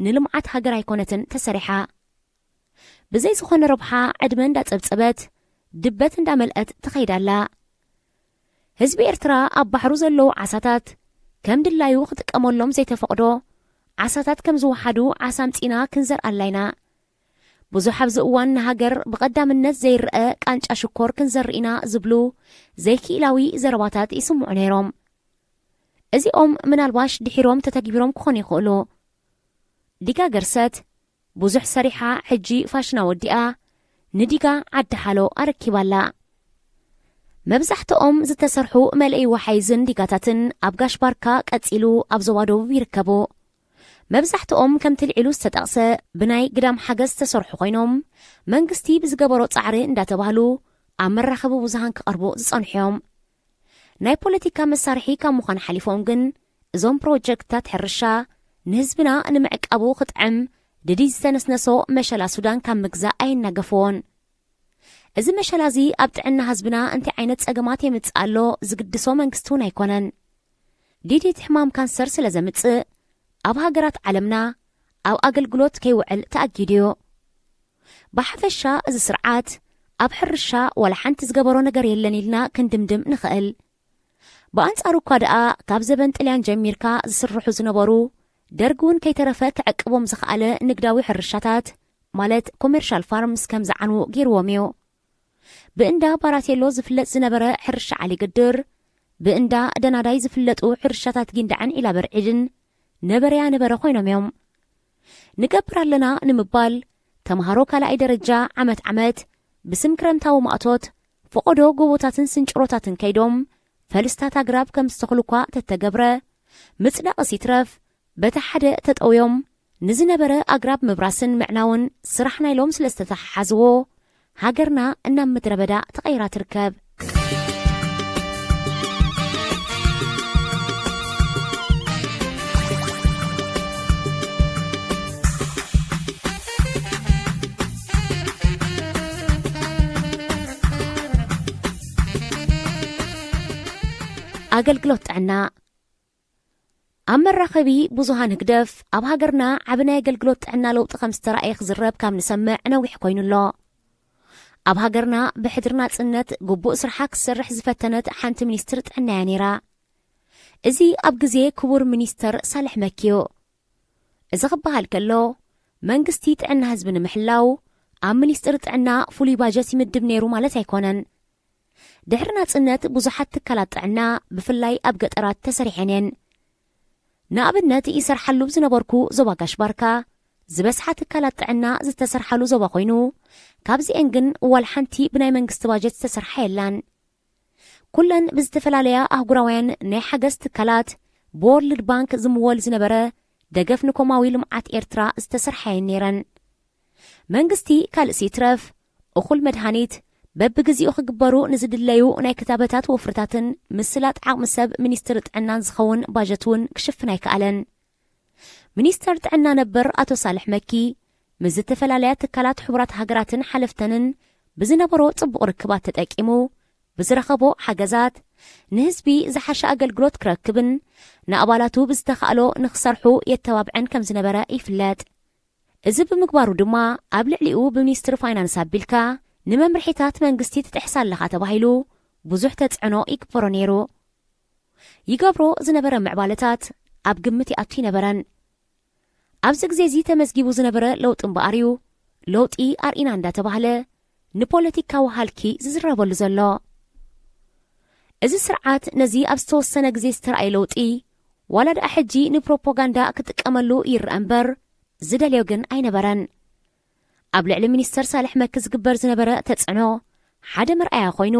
ንልምዓት ሃገር ኣይኮነትን ተሰሪሓ። ብዘይ ዝኾነ ረብሓ ዕድመ እንዳጸብጸበት፣ ድበት እንዳመልአት ትኸይድ ኣላ። ህዝቢ ኤርትራ ኣብ ባሕሩ ዘለዉ ዓሳታት ከም ድላዩ ክጥቀመሎም ዘይተፈቕዶ፣ ዓሳታት ከም ዝወሓዱ ዓሳ ኣምጺና ክንዘርኣላ ኢና። ብዙሕ ኣብዚ እዋን ንሃገር ብቐዳምነት ዘይረኣ ቃንጫ ሽኮር ክንዘርእ ኢና ዝብሉ ዘይክኢላዊ ዘረባታት ይስምዑ ነይሮም። እዚኦም ምናልባሽ ድሒሮም ተተግቢሮም ክኾኑ ይኽእሉ። ዲጋ ገርሰት ብዙሕ ሰሪሓ፣ ሕጂ ፋሽና ወዲኣ ንዲጋ ዓዲ ሓሎ ኣረኪባላ። መብዛሕትኦም ዝተሰርሑ መለይ ወሓይዝን ዲጋታትን ኣብ ጋሽ ባርካ ቀጺሉ ኣብ ዞባ ደቡብ ይርከቡ። መብዛሕትኦም ከምቲ ልዒሉ ዝተጠቕሰ ብናይ ግዳም ሓገዝ ዝተሰርሑ ኮይኖም፣ መንግስቲ ብዝገበሮ ጻዕሪ እንዳተባህሉ ኣብ መራኸቢ ብዙሃን ክቐርቡ ዝጸንሑ እዮም። ናይ ፖለቲካ መሳርሒ ካብ ምዃን ሓሊፎም ግን፣ እዞም ፕሮጀክትታት ሕርሻ ንህዝብና ንምዕቃቡ ክጥዕም ድዲ ዝተነስነሶ መሸላ ሱዳን ካብ ምግዛእ ኣየናገፍዎን። እዚ መሸላ እዚ ኣብ ጥዕና ህዝብና እንታይ ዓይነት ጸገማት የምጽእ ኣሎ ዝግድሶ መንግስቲ እውን ኣይኮነን። ዲዲት ሕማም ካንሰር ስለ ዘምጽእ፣ ኣብ ሃገራት ዓለምና ኣብ ኣገልግሎት ከይውዕል ተኣጊዱ እዩ። ብሓፈሻ እዚ ስርዓት ኣብ ሕርሻ ዋላ ሓንቲ ዝገበሮ ነገር የለን ኢልና ክንድምድም ንኽእል። ብኣንጻሩ እኳ ደኣ ካብ ዘበን ጥልያን ጀሚርካ ዝስርሑ ዝነበሩ፣ ደርጊ እውን ከይተረፈ ክዕቅቦም ዝኸኣለ ንግዳዊ ሕርሻታት፣ ማለት ኮሜርሻል ፋርምስ ከም ዝዓንዉ ገይርዎም እዩ። ብእንዳ ባራቴሎ ዝፍለጥ ዝነበረ ሕርሻ ዓሊ ግድር፣ ብእንዳ ደናዳይ ዝፍለጡ ሕርሻታት ጊንዳዕን ዒላ በርዒድን ነበረያ ነበረ ኮይኖም እዮም። ንገብር ኣለና ንምባል፣ ተምሃሮ ካልኣይ ደረጃ ዓመት ዓመት ብስም ክረምታዊ ማእቶት፣ ፈቐዶ ጎቦታትን ስንጭሮታትን ከይዶም፣ ፈልስታት ኣግራብ ከም ዝተኽሉ እኳ ተተገብረ፣ ምጽዳቕስ ይትረፍ፣ በቲ ሓደ ተጠውዮም ንዝነበረ ኣግራብ ምብራስን ምዕናውን ስራሕ ናይሎም ስለ ዝተተሓሓዝዎ፣ ሃገርና እናብ ምድረ በዳ ተቐይራ ትርከብ። ኣገልግሎት ጥዕና። ኣብ መራኸቢ ብዙሃን ህግደፍ፣ ኣብ ሃገርና ዓቢ ናይ ኣገልግሎት ጥዕና ለውጢ ከም ዝተራእየ ክዝረብ ካብ ንሰምዕ ነዊሕ ኮይኑ ኣሎ። ኣብ ሃገርና ብሕድሪ ናጽነት ግቡእ ስርሓ ክትሰርሕ ዝፈተነት ሓንቲ ሚኒስትር ጥዕና እያ ነይራ። እዚ ኣብ ግዜ ክቡር ሚኒስተር ሳልሕ መኪ እዩ። እዚ ክበሃል ከሎ፣ መንግስቲ ጥዕና ህዝቢ ንምሕላው ኣብ ሚኒስትሪ ጥዕና ፍሉይ ባጀት ይምድብ ነይሩ ማለት ኣይኮነን። ድሕሪ ናጽነት ብዙሓት ትካላት ጥዕና ብፍላይ ኣብ ገጠራት ተሰሪሐን እየን። ንኣብነት ይሰርሓሉ ዝነበርኩ ዞባ ጋሽ ባርካ ዝበዝሓ ትካላት ጥዕና ዝተሰርሓሉ ዞባ ኮይኑ፣ ካብዚኤን ግን ዋላ ሓንቲ ብናይ መንግስቲ ባጀት ዝተሰርሓ የላን። ኩለን ብዝተፈላለያ ኣህጉራውያን ናይ ሓገዝ ትካላት ብወርልድ ባንክ ዝምወል ዝነበረ ደገፍ ንኮማዊ ልምዓት ኤርትራ ዝተሰርሓ እየን ነይረን። መንግስቲ ካልእሲ ይትረፍ፣ እኹል መድሃኒት፣ በብግዜኡ ክግበሩ ንዝድለዩ ናይ ክታበታት ወፍርታትን ምስላጥ ዓቕሚ ሰብ ሚኒስትሪ ጥዕናን ዝኸውን ባጀት እውን ክሽፍን ኣይከኣለን። ሚኒስተር ጥዕና ነበር ኣቶ ሳልሕ መኪ ምስ ዝተፈላለያ ትካላት ሕቡራት ሃገራትን ሓለፍተንን ብዝነበሮ ጽቡቕ ርክባት ተጠቂሙ ብዝረኸቦ ሓገዛት ንህዝቢ ዝሓሸ ኣገልግሎት ክረክብን ንኣባላቱ ብዝተኻእሎ ንኽሰርሑ የተባብዐን ከም ዝነበረ ይፍለጥ። እዚ ብምግባሩ ድማ ኣብ ልዕሊኡ ብሚኒስትሪ ፋይናንስ ኣቢልካ ንመምርሒታት መንግስቲ ትጥሕስ ኣለኻ ተባሂሉ ብዙሕ ተጽዕኖ ይግበሮ ነይሩ። ይገብሮ ዝነበረ ምዕባለታት ኣብ ግምት ይኣቱ ይነበረን። ኣብዚ ግዜ እዚ ተመዝጊቡ ዝነበረ ለውጢ እምበኣር እዩ ለውጢ ኣርኢና እንዳተባህለ ንፖለቲካዊ ሃልኪ ዝዝረበሉ ዘሎ። እዚ ስርዓት ነዚ ኣብ ዝተወሰነ ግዜ ዝተረኣየ ለውጢ ዋላ ደኣ ሕጂ ንፕሮፓጋንዳ ክጥቀመሉ ይረአ እምበር ዝደልዮ ግን ኣይነበረን። ኣብ ልዕሊ ሚኒስተር ሳልሕ መኪ ዝግበር ዝነበረ ተጽዕኖ ሓደ መርኣያ ኮይኑ፣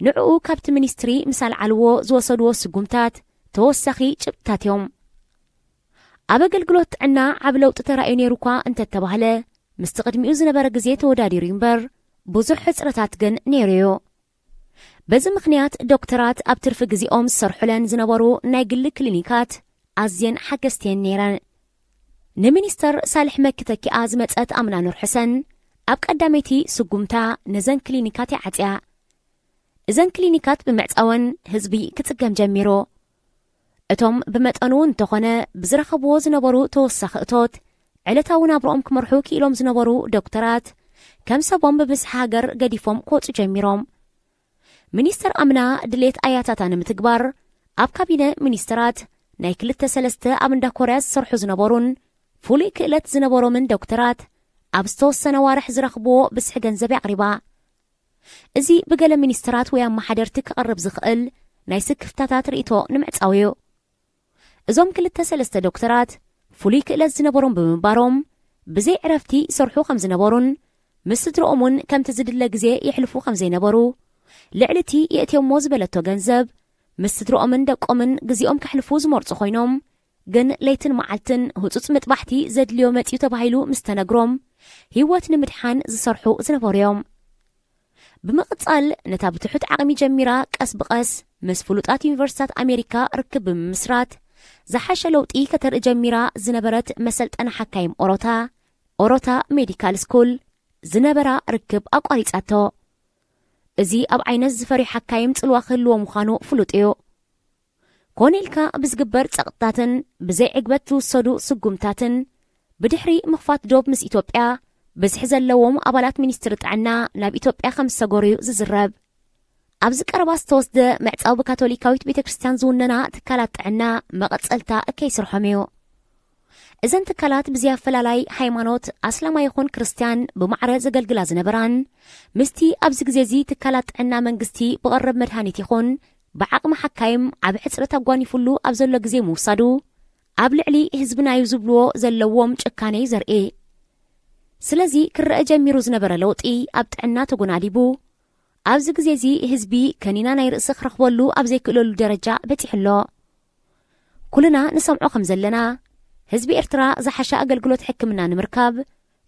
ንዕኡ ካብቲ ሚኒስትሪ ምስ ኣልዓልዎ ዝወሰድዎ ስጉምታት ተወሳኺ ጭብጥታት እዮም። ኣብ ኣገልግሎት ጥዕና ዓቢ ለውጢ ተራእዩ ነይሩ እኳ እንተተባህለ፣ ምስቲ ቅድሚኡ ዝነበረ ግዜ ተወዳዲሩ እዩ እምበር፣ ብዙሕ ሕጽረታት ግን ነይሩ እዩ። በዚ ምኽንያት ዶክተራት ኣብ ትርፊ ግዜኦም ዝሰርሑለን ዝነበሩ ናይ ግሊ ክሊኒካት ኣዝየን ሓገዝቲ እየን ነይረን። ንሚኒስተር ሳልሕ መኪ ተኪኣ ዝመጸት ኣምና ኑር ሕሰን ኣብ ቀዳመይቲ ስጉምታ ነዘን ክሊኒካት እያ ዓጽያ። እዘን ክሊኒካት ብምዕጻወን ህዝቢ ክጽገም ጀሚሩ። እቶም ብመጠኑ እንተኾነ ብዝረኸብዎ ዝነበሩ ተወሳኺ እቶት ዕለታዊ ናብርኦም ክመርሑ ክኢሎም ዝነበሩ ዶክተራት፣ ከም ሰቦም ብብዝሒ ሃገር ገዲፎም ክወጹ ጀሚሮም። ሚኒስተር ኣምና ድሌት ኣያታታ ንምትግባር፣ ኣብ ካቢነ ሚኒስተራት ናይ ክልተ ሰለስተ ኣብ እንዳ ኮርያ ዝሰርሑ ዝነበሩን ፍሉይ ክእለት ዝነበሮምን ዶክተራት፣ ኣብ ዝተወሰነ ዋርሕ ዝረኽብዎ ብዝሒ ገንዘብ ኣቕሪባ። እዚ ብገለ ሚኒስተራት ወይ ኣመሓደርቲ ክቐርብ ዝኽእል ናይ ስክፍታታት ርእይቶ ንምዕጻው እዩ። እዞም ክልተ ሰለስተ ዶክተራት ፍሉይ ክእለት ዝነበሮም ብምንባሮም፣ ብዘይ ዕረፍቲ ይሰርሑ ከም ዝነበሩን ምስ ስድርኦም እውን ከምቲ ዝድለ ግዜ የሕልፉ ከም ዘይነበሩ፣ ልዕሊ እቲ የእትዮሞ ዝበለቶ ገንዘብ ምስ ስድርኦምን ደቆምን ግዜኦም ከሕልፉ ዝመርጹ ኮይኖም፣ ግን ለይትን መዓልትን ህጹጽ ምጥባሕቲ ዘድልዮ መጺኡ ተባሂሉ ምስ ተነግሮም፣ ህይወት ንምድሓን ዝሰርሑ ዝነበሩ እዮም። ብምቕጻል፣ ነታ ብትሑት ዓቕሚ ጀሚራ ቀስ ብቐስ ምስ ፍሉጣት ዩኒቨርሲታት ኣሜሪካ ርክብ ብምምስራት፣ ዝሓሸ ለውጢ ከተርኢ ጀሚራ ዝነበረት መሰልጠኒ ሓካይም ኦሮታ፣ ኦሮታ ሜዲካል ስኩል፣ ዝነበራ ርክብ ኣቋሪጻቶ። እዚ ኣብ ዓይነት ዝፈርዩ ሓካይም ጽልዋ ክህልዎ ምዃኑ ፍሉጥ እዩ። ኮነ ኢልካ ብዝግበር ጸቕጥታትን ብዘይ ዕግበት ዝውሰዱ ስጉምታትን፣ ብድሕሪ ምኽፋት ዶብ ምስ ኢትዮጵያ፣ ብዝሒ ዘለዎም ኣባላት ሚኒስትሪ ጥዕና ናብ ኢትዮጵያ ከም ዝሰገሩ እዩ ዝዝረብ። ኣብዚ ቀረባ ዝተወስደ ምዕጻው ብካቶሊካዊት ቤተ ክርስቲያን ዝውነና ትካላት ጥዕና መቐጸልታ እከይ ስርሖም እዩ። እዘን ትካላት ብዘይ ኣፈላላይ ሃይማኖት፣ ኣስላማ ይኹን ክርስቲያን፣ ብማዕረ ዘገልግላ ዝነበራን፣ ምስቲ ኣብዚ ግዜ እዚ ትካላት ጥዕና መንግስቲ ብቐረብ መድሃኒት ይኹን ብዓቕሚ ሓካይም ዓቢ ሕጽረት ኣጓኒፉሉ ኣብ ዘሎ ግዜ ምውሳዱ፣ ኣብ ልዕሊ ህዝብና እዩ ዝብልዎ ዘለዎም ጭካነ እዩ ዘርኢ። ስለዚ ክረአ ጀሚሩ ዝነበረ ለውጢ ኣብ ጥዕና ተጎናዲቡ፣ ኣብዚ ግዜ እዚ ህዝቢ ከኒና ናይ ርእሲ ክረኽበሉ ኣብ ዘይክእለሉ ደረጃ በጺሑ ኣሎ። ኩልና ንሰምዖ ከም ዘለና፣ ህዝቢ ኤርትራ ዝሓሸ ኣገልግሎት ሕክምና ንምርካብ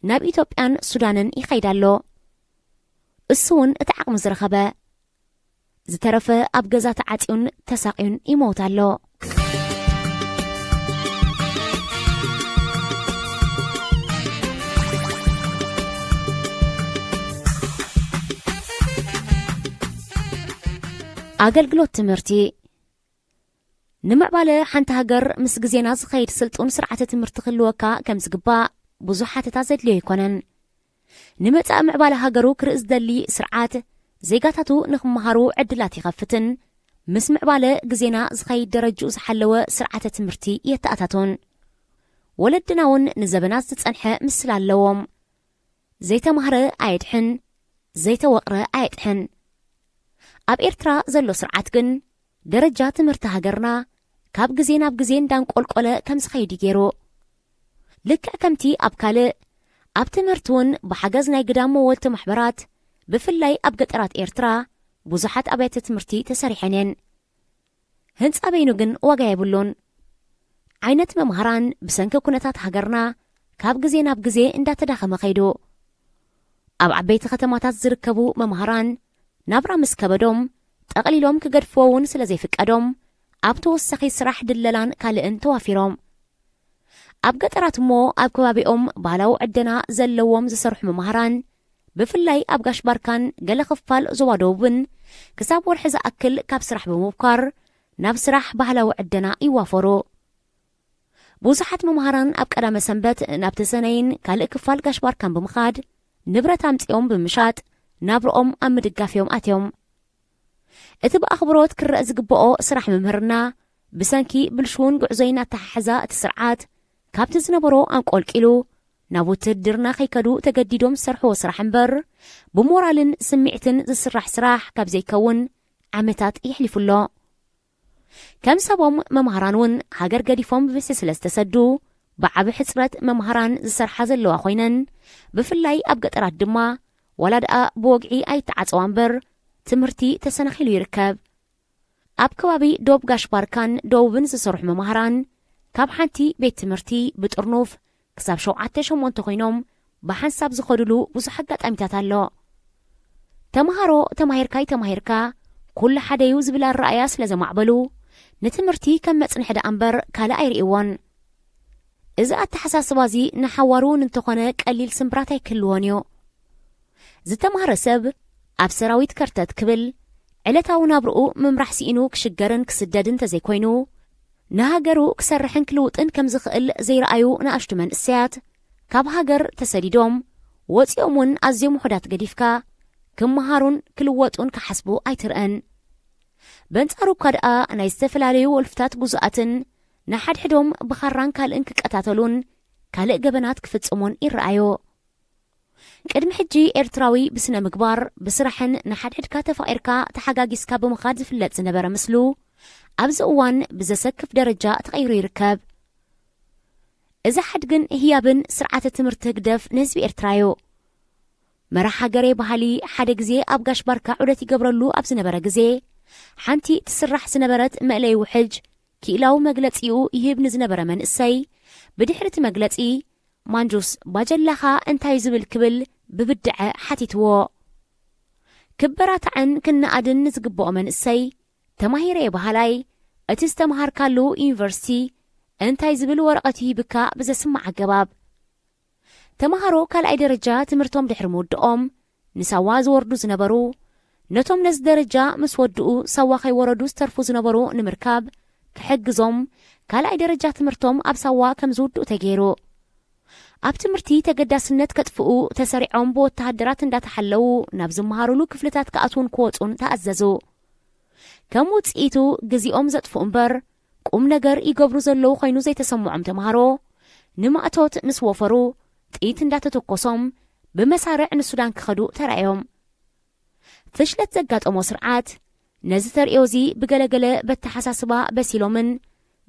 ናብ ኢትዮጵያን ሱዳንን ይኸይድ ኣሎ። እሱ እውን እቲ ዓቕሚ ዝረኸበ። ዝተረፈ ኣብ ገዛ ተዓጽዩን ተሳቕዩን ይመውት ኣሎ። ኣገልግሎት ትምህርቲ። ንምዕባለ ሓንቲ ሃገር ምስ ግዜና ዝኸይድ ስልጡን ስርዓተ ትምህርቲ ክህልወካ ከም ዝግባእ ብዙሕ ሓተታ ዘድልዮ ኣይኮነን። ንመጻኢ ምዕባለ ሃገሩ ክርኢ ዝደሊ ስርዓት፣ ዜጋታቱ ንኽመሃሩ ዕድላት ይኸፍትን ምስ ምዕባለ ግዜና ዝኸይድ ደረጅኡ ዝሓለወ ስርዓተ ትምህርቲ የተኣታቱን። ወለድና እውን ንዘበናት ዝጸንሐ ምስላ ኣለዎም። ዘይተማህረ ኣየድሕን፣ ዘይተወቕረ ኣየጥሕን። ኣብ ኤርትራ ዘሎ ስርዓት ግን፣ ደረጃ ትምህርቲ ሃገርና ካብ ግዜ ናብ ግዜ እንዳንቆልቆለ ከም ዝኸይድ እዩ ገይሩ። ልክዕ ከምቲ ኣብ ካልእ፣ ኣብ ትምህርቲ እውን ብሓገዝ ናይ ግዳም መወልቲ ማሕበራት፣ ብፍላይ ኣብ ገጠራት ኤርትራ፣ ብዙሓት ኣብያተ ትምህርቲ ተሰሪሐን እየን። ህንጻ በይኑ ግን ዋጋ የብሉን። ዓይነት መምሃራን ብሰንኪ ኩነታት ሃገርና ካብ ግዜ ናብ ግዜ እንዳተዳኸመ ከይዱ። ኣብ ዓበይቲ ከተማታት ዝርከቡ መምሃራን ናብራ ምስ ከበዶም፣ ጠቕሊሎም ክገድፍዎ እውን ስለ ዘይፍቀዶም፣ ኣብ ተወሳኺ ስራሕ ድለላን ካልእን ተዋፊሮም። ኣብ ገጠራት እሞ ኣብ ከባቢኦም ባህላዊ ዕደና ዘለዎም ዝሰርሑ መምሃራን፣ ብፍላይ ኣብ ጋሽ ባርካን ገለ ክፋል ዞባ ደቡብን፣ ክሳብ ወርሒ ዝኣክል ካብ ስራሕ ብምብኳር፣ ናብ ስራሕ ባህላዊ ዕደና ይዋፈሩ። ብዙሓት መምሃራን ኣብ ቀዳመ ሰንበት ናብ ተሰነይን ካልእ ክፋል ጋሽ ባርካን ብምኻድ፣ ንብረት ኣምጺኦም ብምሻጥ፣ ናብርኦም ኣብ ምድጋፍ እዮም ኣትዮም። እቲ ብኣኽብሮት ክረአ ዝግብኦ ስራሕ ምምህርና፣ ብሰንኪ ብልሽውን ጉዕዞይን ኣተሓሕዛ እቲ ስርዓት፣ ካብቲ ዝነበሮ ኣንቆልቂሉ፣ ናብ ውትህድርና ከይከዱ ተገዲዶም ዝሰርሕዎ ስራሕ እምበር፣ ብሞራልን ስምዒትን ዝስራሕ ስራሕ ካብ ዘይከውን ዓመታት የሕሊፉ ኣሎ። ከም ሰቦም መምሃራን እውን ሃገር ገዲፎም ብብዝሒ ስለ ዝተሰዱ፣ ብዓቢ ሕጽረት መምሃራን ዝሰርሓ ዘለዋ ኮይነን፣ ብፍላይ ኣብ ገጠራት ድማ፣ ዋላ ደኣ ብወግዒ ኣይተዓጸዋ እምበር፣ ትምህርቲ ተሰናኺሉ ይርከብ። ኣብ ከባቢ ዶብ ጋሽ ባርካን ደቡብን ዝሰርሑ መምሃራን፣ ካብ ሓንቲ ቤት ትምህርቲ ብጥርኑፍ ክሳብ ሸውዓተ ሸሞንተ ኮይኖም ብሓንሳብ ዝኸድሉ ብዙሕ ኣጋጣሚታት ኣሎ። ተምሃሮ ተማሂርካ ኣይተማሂርካ ኩሉ ሓደዩ ዝብል ኣረኣእያ ስለ ዘማዕበሉ፣ ንትምህርቲ ከም መጽንሒ ደኣ እምበር ካልእ ኣይርእይዎን። እዚ ኣተሓሳስባ እዚ ንሓዋሩ እውን እንተኾነ ቀሊል ስምብራት ኣይክህልዎን እዩ። ዝተማህረ ሰብ ኣብ ሰራዊት ከርተት ክብል፣ ዕለታዊ ናብርኡ ምምራሕ ስኢኑ ክሽገርን ክስደድን እንተዘይኮይኑ፣ ንሃገሩ ክሰርሕን ክልውጥን ከም ዝኽእል ዘይረኣዩ ንኣሽቱ መንእሰያት፣ ካብ ሃገር ተሰዲዶም ወፂኦም እውን ኣዝዮም ውሑዳት ገዲፍካ ክመሃሩን ክልወጡን ክሓስቡ ኣይትርእን። በንጻሩ እኳ ደኣ ናይ ዝተፈላለዩ ወልፍታት ጉዙኣትን ንሓድሕዶም ብኻራን ካልእን ክቀታተሉን ካልእ ገበናት ክፍጽሙን ይረኣዮ። ቅድሚ ሕጂ ኤርትራዊ ብስነ ምግባር ብስራሕን ንሓድሕድካ ተፋቒርካ ተሓጋጊዝካ ብምኻድ ዝፍለጥ ዝነበረ ምስሉ ኣብዚ እዋን ብዘሰክፍ ደረጃ ተቐይሩ ይርከብ። እዚ ሓድግን ህያብን ስርዓተ ትምህርቲ ህግደፍ ንህዝቢ ኤርትራ እዩ። መራሕ ሃገሬ ባህሊ ሓደ ግዜ ኣብ ጋሽ ባርካ ዑደት ይገብረሉ ኣብ ዝነበረ ግዜ ሓንቲ ትስራሕ ዝነበረት መእለይ ውሕጅ ክኢላዊ መግለጺኡ ይህብ ንዝነበረ መንእሰይ ብድሕሪ እቲ መግለጺ ማንጁስ ባጀላኻ እንታይ ዝብል ክብል ብብድዐ ሓቲትዎ። ክበራታዕን ክነኣድን ንዝግብኦ መንእሰይ ተማሂረ እየ በሃላይ እቲ ዝተምሃርካሉ ዩኒቨርሲቲ እንታይ ዝብል ወረቐት ይህብካ ብዘስማዕ ኣገባብ ተምሃሮ ካልኣይ ደረጃ ትምህርቶም ድሕሪ ምውድኦም ንሳዋ ዝወርዱ ዝነበሩ ነቶም ነዚ ደረጃ ምስ ወድኡ ሳዋ ከይወረዱ ዝተርፉ ዝነበሩ ንምርካብ ክሕግዞም ካልኣይ ደረጃ ትምህርቶም ኣብ ሳዋ ከም ዝውድኡ ተገይሩ። ኣብ ትምህርቲ ተገዳስነት ከጥፍኡ ተሰሪዖም ብወተሃደራት እንዳተሓለዉ ናብ ዝመሃሩሉ ክፍልታት ክኣትዉን ክወፁን ተኣዘዙ። ከም ውፅኢቱ ግዜኦም ዘጥፍኡ እምበር ቁም ነገር ይገብሩ ዘለዉ ኮይኑ ዘይተሰምዖም ተምሃሮ ንማእቶት ምስ ወፈሩ ጥይት እንዳተተኮሶም ብመሳርዕ ንሱዳን ክኸዱ ተራእዮም። ፍሽለት ዘጋጠሞ ስርዓት ነዚ ተርእዮ እዚ ብገለገለ በተሓሳስባ በሲሎምን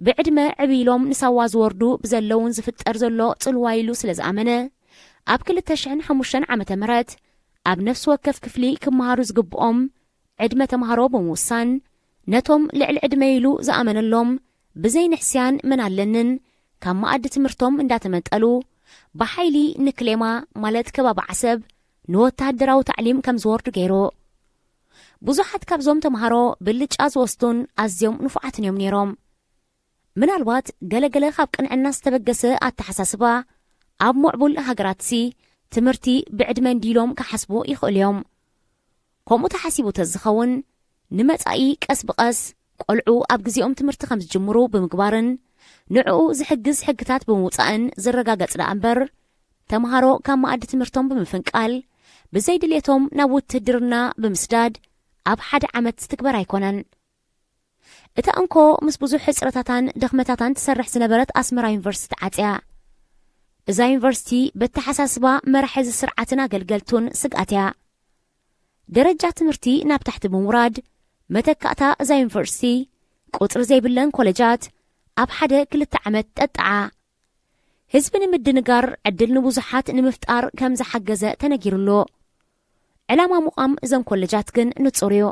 ብዕድመ ዕብይ ኢሎም ንሳዋ ዝወርዱ ብዘለውን ዝፍጠር ዘሎ ጽልዋ ኢሉ ስለ ዝኣመነ ኣብ ክልተ ሽሕን ሓሙሽተን ዓመተ ምህረት ኣብ ነፍሲ ወከፍ ክፍሊ ክመሃሩ ዝግብኦም ዕድመ ተምሃሮ ብምውሳን ነቶም ልዕሊ ዕድመ ኢሉ ዝኣመነሎም ብዘይ ንሕስያን መን ኣለንን ካብ መኣዲ ትምህርቶም እንዳተመንጠሉ ብሓይሊ ንክሌማ ማለት ከባቢ ዓሰብ ንወተሃደራዊ ታዕሊም ከም ዝወርዱ ገይሩ። ብዙሓት ካብዞም ተምሃሮ ብልጫ ዝወስዱን ኣዝዮም ንፉዓትን እዮም ነይሮም። ምናልባት ገለገለ ካብ ቅንዕና ዝተበገሰ ኣተሓሳስባ ኣብ ምዕቡል ሃገራትሲ ትምህርቲ ብዕድመ እንዲሎም ክሓስቡ ይኽእሉ እዮም። ከምኡ ተሓሲቡ ተዝኸውን ንመጻኢ ቀስ ብቐስ ቆልዑ ኣብ ግዜኦም ትምህርቲ ከም ዝጅምሩ ብምግባርን ንዕኡ ዝሕግዝ ሕግታት ብምውጻእን ዝረጋገጽ ደኣ እምበር ተምሃሮ ካብ መኣዲ ትምህርቶም ብምፍንቃል ብዘይ ድሌቶም ናብ ውትህድርና ብምስዳድ ኣብ ሓደ ዓመት ዝትግበር ኣይኮነን። እታ እንኮ ምስ ብዙሕ ሕጽረታታን ድኽመታታን ትሰርሕ ዝነበረት ኣስመራ ዩኒቨርሲቲ ተዓጽያ። እዛ ዩኒቨርሲቲ በተሓሳስባ መራሒ እዚ ስርዓትን ኣገልገልቱን ስግኣት እያ። ደረጃ ትምህርቲ ናብ ታሕቲ ብምውራድ መተካእታ እዛ ዩኒቨርሲቲ ቁጽሪ ዘይብለን ኮለጃት ኣብ ሓደ ክልተ ዓመት ጠጥዓ። ህዝቢ ንምድንጋር ዕድል ንብዙሓት ንምፍጣር ከም ዝሓገዘ ተነጊሩሉ። ዕላማ ምቋም እዘን ኮለጃት ግን ንጹር እዩ።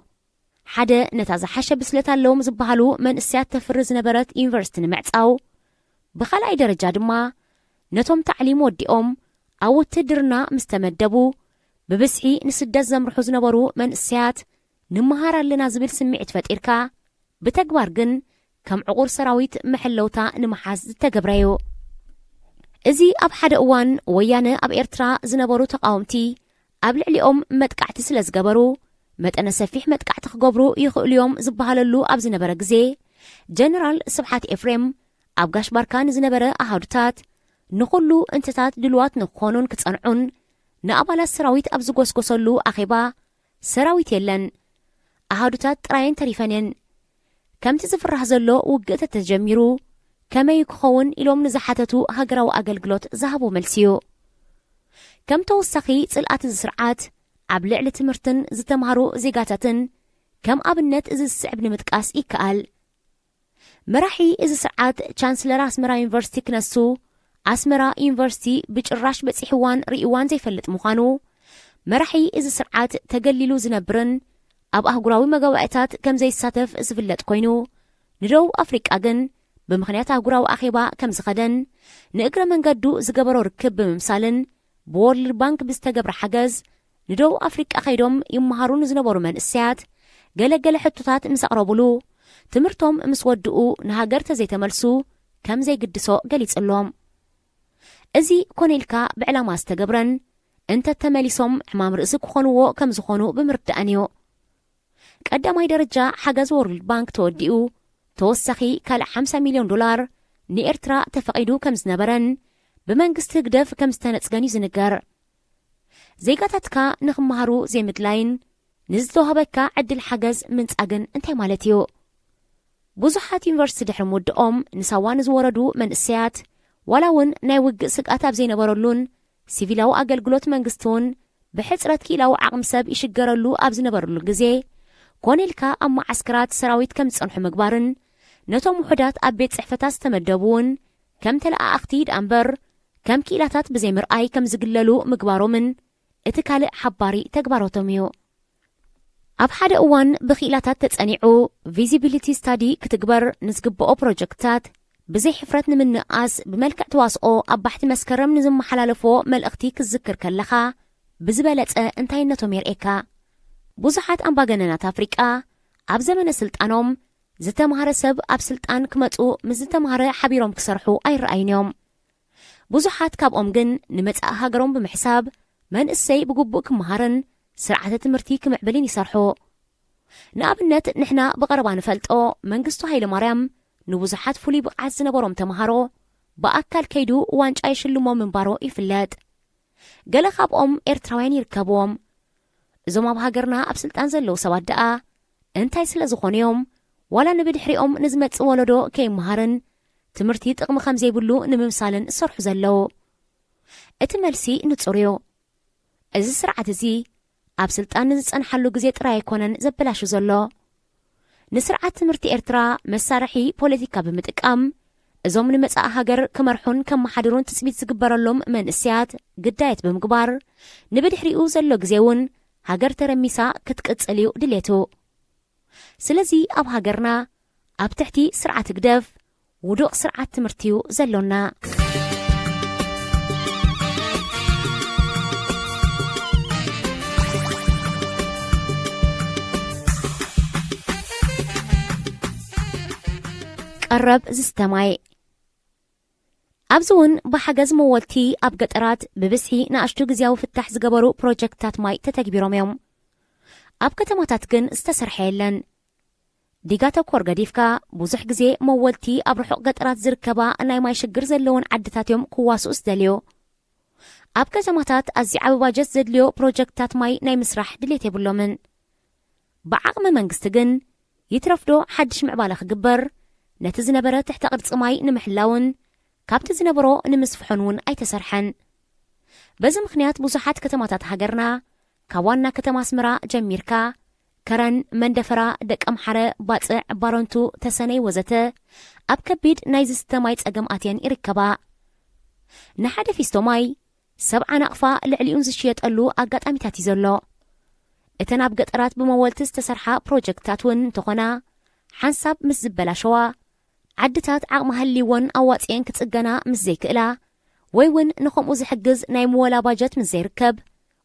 ሓደ ነታ ዝሓሸ ብስለት ኣለዎም ዝበሃሉ መንእሰያት ተፍሪ ዝነበረት ዩኒቨርሲቲ ንምዕጻው፣ ብኻልኣይ ደረጃ ድማ ነቶም ታዕሊም ወዲኦም ኣብ ውትህድርና ምስ ተመደቡ ብብዝሒ ንስደት ዘምርሑ ዝነበሩ መንእሰያት ንምሃር ኣለና ዝብል ስምዒት ፈጢርካ ብተግባር ግን ከም ዕቑር ሰራዊት መሐለውታ ንምሓዝ ዝተገብረ እዩ። እዚ ኣብ ሓደ እዋን ወያነ ኣብ ኤርትራ ዝነበሩ ተቓወምቲ ኣብ ልዕሊኦም መጥቃዕቲ ስለ ዝገበሩ መጠነ ሰፊሕ መጥቃዕቲ ክገብሩ ይኽእሉ እዮም ዝበሃለሉ ኣብ ዝነበረ ግዜ ጀነራል ስብሓት ኤፍሬም ኣብ ጋሽ ባርካ ንዝነበረ ኣሃዱታት ንኹሉ እንትታት ድልዋት ንክኾኑን ክጸንዑን ንኣባላት ሰራዊት ኣብ ዝጎስጎሰሉ ኣኼባ ሰራዊት የለን ኣሃዱታት ጥራየን ተሪፈን እየን። ከምቲ ዝፍራሕ ዘሎ ውግእ ተተጀሚሩ ከመይ ክኸውን ኢሎም ንዝሓተቱ ሃገራዊ ኣገልግሎት ዝሃቦ መልሲ እዩ። ከም ተወሳኺ ጽልኣት እዚ ስርዓት ኣብ ልዕሊ ትምህርትን ዝተምሃሩ ዜጋታትን ከም ኣብነት እዚ ዝስዕብ ንምጥቃስ ይከኣል። መራሒ እዚ ስርዓት ቻንስለር ኣስመራ ዩኒቨርሲቲ ክነሱ ኣስመራ ዩኒቨርሲቲ ብጭራሽ በጺሕዋን ርእይዋን ዘይፈልጥ ምዃኑ መራሒ እዚ ስርዓት ተገሊሉ ዝነብርን ኣብ ኣህጉራዊ መጋባእታት ከም ዘይሳተፍ ዝፍለጥ ኮይኑ ንደቡብ ኣፍሪቃ ግን ብምኽንያት ኣህጉራዊ ኣኼባ ከም ዝኸደን ንእግረ መንገዱ ዝገበሮ ርክብ ብምምሳልን ብወርልድ ባንክ ብዝተገብረ ሓገዝ ንደቡብ ኣፍሪቃ ከይዶም ይመሃሩ ንዝነበሩ መንእሰያት ገለገለ ሕቶታት ምስ ኣቕረቡሉ ትምህርቶም ምስ ወድኡ ንሃገር ተዘይተመልሱ ከም ዘይግድሶ ገሊጹሎም። እዚ ኮነ ኢልካ ብዕላማ ዝተገብረን እንተተመሊሶም ሕማም ርእሲ ክኾንዎ ከም ዝኾኑ ብምርዳእን እዩ። ቀዳማይ ደረጃ ሓገዝ ወርልድ ባንክ ተወዲኡ ተወሳኺ ካልእ ሓምሳ ሚልዮን ዶላር ንኤርትራ ተፈቒዱ ከም ዝነበረን ብመንግስቲ ህግደፍ ከም ዝተነጽገን እዩ ዝንገር። ዜጋታትካ ንኽመሃሩ ዘይምድላይን ንዝተዋህበካ ዕድል ሓገዝ ምንጻግን እንታይ ማለት እዩ? ብዙሓት ዩኒቨርሲቲ ድሕሪ ምውድኦም ንሳዋ ንዝወረዱ መንእሰያት፣ ዋላ እውን ናይ ውግእ ስግኣት ኣብ ዘይነበረሉን ሲቪላዊ ኣገልግሎት መንግስቲ እውን ብሕጽረት ክኢላዊ ዓቕሚ ሰብ ይሽገረሉ ኣብ ዝነበረሉ ግዜ፣ ኮነ ኢልካ ኣብ መዓስከራት ሰራዊት ከም ዝጸንሑ ምግባርን ነቶም ውሑዳት ኣብ ቤት ጽሕፈታት ዝተመደቡ እውን ከም ተለኣኣኽቲ ደኣ እምበር ከም ክኢላታት ብዘይምርኣይ ከም ዝግለሉ ምግባሮምን እቲ ካልእ ሓባሪ ተግባሮቶም እዩ። ኣብ ሓደ እዋን ብክኢላታት ተጸኒዑ ቪዚቢሊቲ ስታዲ ክትግበር ንዝግብኦ ፕሮጀክትታት ብዘይ ሕፍረት ንምንእኣስ ብመልክዕ ተዋስኦ ኣብ ባሕቲ መስከረም ንዝመሓላለፎ መልእኽቲ ክትዝክር ከለኻ ብዝበለጸ እንታይነቶም የርእየካ። ብዙሓት ኣምባገነናት ኣፍሪቃ ኣብ ዘመነ ስልጣኖም ዝተማህረ ሰብ ኣብ ስልጣን ክመጹ ምስ ዝተማህረ ሓቢሮም ክሰርሑ ኣይረኣዩን እዮም። ብዙሓት ካብኦም ግን ንመጻኢ ሃገሮም ብምሕሳብ መንእሰይ ብግቡእ ክመሃርን ስርዓተ ትምህርቲ ክምዕብልን ይሰርሑ። ንኣብነት ንሕና ብቐረባ ንፈልጦ መንግስቱ ሃይለ ማርያም ንብዙሓት ፍሉይ ብቕዓት ዝነበሮም ተምሃሮ ብኣካል ከይዱ ዋንጫ ይሽልሞም ምንባሩ ይፍለጥ። ገለ ካብኦም ኤርትራውያን ይርከብዎም። እዞም ኣብ ሃገርና ኣብ ስልጣን ዘለዉ ሰባት ደኣ እንታይ ስለ ዝኾኑ እዮም ዋላ ንብድሕሪኦም ንዝመጽእ ወለዶ ከይመሃርን ትምህርቲ ጥቕሚ ከም ዘይብሉ ንምምሳልን ዝሰርሑ ዘለዉ? እቲ መልሲ ንጹር እዩ። እዚ ስርዓት እዚ ኣብ ስልጣን ንዝጸንሓሉ ግዜ ጥራይ ኣይኮነን ዘበላሹ ዘሎ። ንስርዓት ትምህርቲ ኤርትራ መሳርሒ ፖለቲካ ብምጥቃም፣ እዞም ንመጻኢ ሃገር ክመርሑን ከመሓድሩን ትጽቢት ዝግበረሎም መንእሰያት ግዳያት ብምግባር፣ ንብድሕሪኡ ዘሎ ግዜ እውን ሃገር ተረሚሳ ክትቅጽል እዩ ድሌቱ። ስለዚ ኣብ ሃገርና ኣብ ትሕቲ ስርዓት ህግደፍ ውዱቕ ስርዓት ትምህርቲ እዩ ዘሎና። ቀረብ ዝስተ ማይ። ኣብዚ እውን ብሓገዝ መወልቲ ኣብ ገጠራት ብብዝሒ ንኣሽቱ ግዝያዊ ፍታሕ ዝገበሩ ፕሮጀክትታት ማይ ተተግቢሮም እዮም። ኣብ ከተማታት ግን ዝተሰርሐ የለን። ዲጋ ተኮር ገዲፍካ፣ ብዙሕ ግዜ መወልቲ ኣብ ርሑቕ ገጠራት ዝርከባ ናይ ማይ ሽግር ዘለወን ዓድታት እዮም ክዋስኡ ዝደልዩ። ኣብ ከተማታት ኣዝዩ ዓቢ ባጀት ዘድልዮ ፕሮጀክትታት ማይ ናይ ምስራሕ ድሌት የብሎምን። ብዓቕሚ መንግስቲ ግን፣ ይትረፍዶ ሓድሽ ምዕባለ ክግበር፣ ነቲ ዝነበረ ትሕተ ቅርጺ ማይ ንምሕላውን ካብቲ ዝነበሮ ንምስፍሖን እውን ኣይተሰርሐን። በዚ ምኽንያት ብዙሓት ከተማታት ሃገርና፣ ካብ ዋና ከተማ ኣስመራ ጀሚርካ፣ ከረን፣ መንደፈራ፣ ደቀምሓረ፣ ባጽዕ፣ ባረንቱ፣ ተሰነይ ወዘተ፣ ኣብ ከቢድ ናይ ዝስተ ማይ ጸገም ኣትየን ይርከባ። ንሓደ ፊስቶ ማይ ሰብዓ ናቕፋ ልዕሊኡን ዝሽየጠሉ ኣጋጣሚታት እዩ ዘሎ። እተን ኣብ ገጠራት ብመወልቲ ዝተሰርሓ ፕሮጀክትታት እውን እንተኾና፣ ሓንሳብ ምስ ዝበላሸዋ፣ ዓድታት ዓቕሚ ሃልይወን ኣዋጺኤን ክጽገና ምስ ዘይክእላ፣ ወይ እውን ንኸምኡ ዝሕግዝ ናይ ምወላ ባጀት ምስ ዘይርከብ፣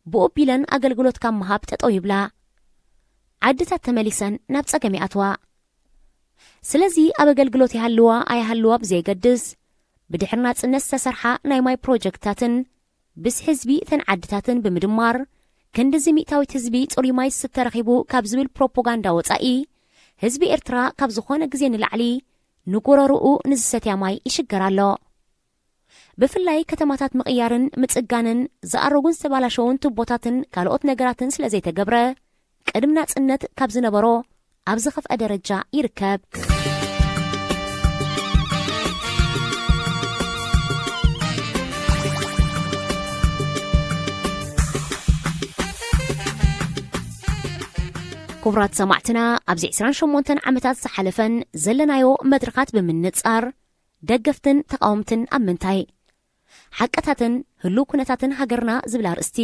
ብኡ ቢለን ኣገልግሎት ካብ ምሃብ ጠጠው ይብላ። ዓድታት ተመሊሰን ናብ ጸገም ይኣትዋ። ስለዚ ኣብ ኣገልግሎት ይሃልዋ ኣይሃልዋ ብዘየገድስ፣ ብድሕሪ ናጽነት ዝተሰርሓ ናይ ማይ ፕሮጀክትታትን ብዝሒ ህዝቢ እተን ዓድታትን ብምድማር፣ ክንድዚ ሚእታዊት ህዝቢ ጽሩይ ማይ ዝስተ ረኺቡ ካብ ዝብል ፕሮፓጋንዳ ወጻኢ፣ ህዝቢ ኤርትራ ካብ ዝኾነ ግዜ ንላዕሊ ንጎረርኡ ንዝሰትያ ማይ ይሽገር ኣሎ። ብፍላይ ከተማታት ምቕያርን ምጽጋንን ዝኣረጉን ዝተባላሸውን ቱቦታትን ካልኦት ነገራትን ስለ ዘይተገብረ፣ ቅድሚ ናጽነት ካብ ዝነበሮ ኣብ ዝኸፍአ ደረጃ ይርከብ። ክቡራት ሰማዕትና፣ ኣብዚ ዕስራን ሸሞንተን ዓመታት ዝሓለፈን ዘለናዮ መድረኻት ብምንጻር፣ ደገፍትን ተቓወምትን ኣብ ምንታይ? ሓቅታትን ህሉው ኩነታትን ሃገርና ዝብል ኣርእስቲ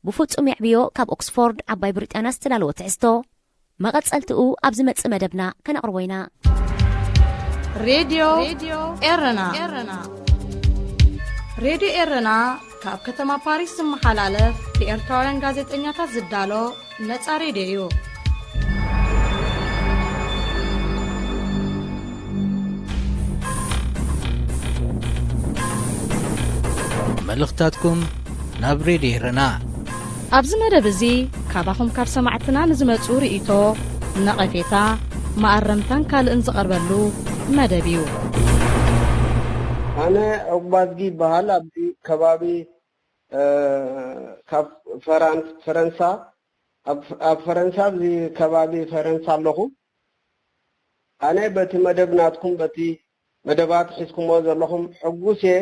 ብፍጹም የዕብዮ ካብ ኦክስፎርድ ዓባይ ብሪጣንያ ዝተዳለወ ትሕዝቶ፣ መቐጸልትኡ ኣብ ዝመጽእ መደብና ከነቕርቦ ኢና። ሬድዮ ኤረና። ሬድዮ ኤረና ካብ ከተማ ፓሪስ ዝመሓላለፍ ብኤርትራውያን ጋዜጠኛታት ዝዳሎ ነጻ ሬድዮ እዩ። መልእኽታትኩም ናብ ሬድዮ ኤረና። ኣብዚ መደብ እዚ ካባኹም ካብ ሰማዕትና ንዝመጹ ርእይቶ፣ ነቐፌታ፣ መኣረምታን ካልእን ዝቐርበሉ መደብ እዩ። ኣነ ዑቅባዝጊ ይበሃል። ኣብዚ ከባቢ ካብ ፈረንሳ ኣብ ፈረንሳ ኣብዚ ከባቢ ፈረንሳ ኣለኹ። ኣነ በቲ መደብ ናትኩም በቲ መደባት ሒዝኩሞ ዘለኹም ሕጉስ እየ።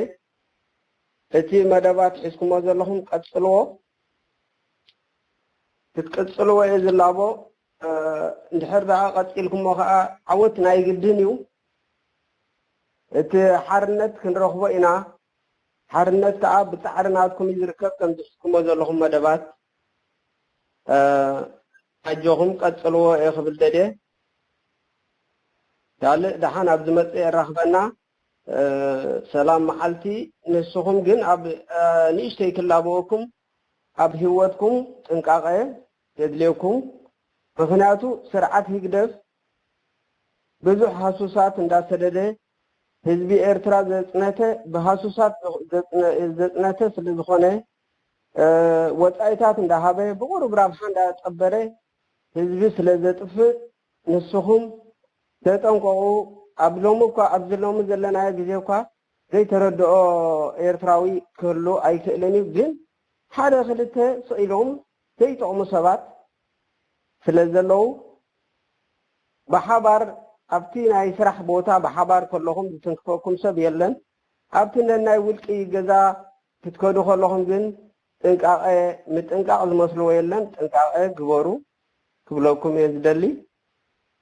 እቲ መደባት ሒዝኩሞ ዘለኹም ቀጽልዎ። ክትቅጽልዎ እየ ዝላቦ። እንድሕር ደኣ ቀጺልኩሞ ከኣ ዓወት ናይ ግድን እዩ። እቲ ሓርነት ክንረኽቦ ኢና። ሓርነት ከኣ ብጻዕሪ ናትኩም እዩ ዝርከብ። ከም ዝሕዝኩሞ ዘለኹም መደባት ኣጆኹም ቀጽልዎ እየ ክብል ደልየ። ካልእ ደሓን ኣብ ዝመጽእ የራኽበና። ሰላም መዓልቲ። ንስኹም ግን ኣብ ንእሽተይ ክላበወኩም፣ ኣብ ህይወትኩም ጥንቃቐ የድልየኩም። ምኽንያቱ ስርዓት ህግደፍ ብዙሕ ሃሱሳት እንዳሰደደ ህዝቢ ኤርትራ ዘጽነተ ብሃሱሳት ዘጽነተ ስለ ዝኾነ ወጻኢታት እንዳሃበ ብቑሩብ ራብሓ እንዳጸበረ ህዝቢ ስለ ዘጥፍእ ንስኹም ተጠንቀቑ። ኣብ ሎሚ እኳ ኣብዚ ሎሚ ዘለናዮ ግዜ እኳ ዘይተረድኦ ኤርትራዊ ክህሉ ኣይክእልን እዩ። ግን ሓደ ክልተ ስቕ ኢሎም ዘይጠቕሙ ሰባት ስለ ዘለዉ ብሓባር ኣብቲ ናይ ስራሕ ቦታ ብሓባር ከለኹም ዝትንክፈኩም ሰብ የለን። ኣብቲ ነናይ ውልቂ ገዛ ክትከዱ ከለኹም ግን ጥንቃቐ ምጥንቃቕ ዝመስልዎ የለን። ጥንቃቐ ግበሩ ክብለኩም እየ ዝደሊ።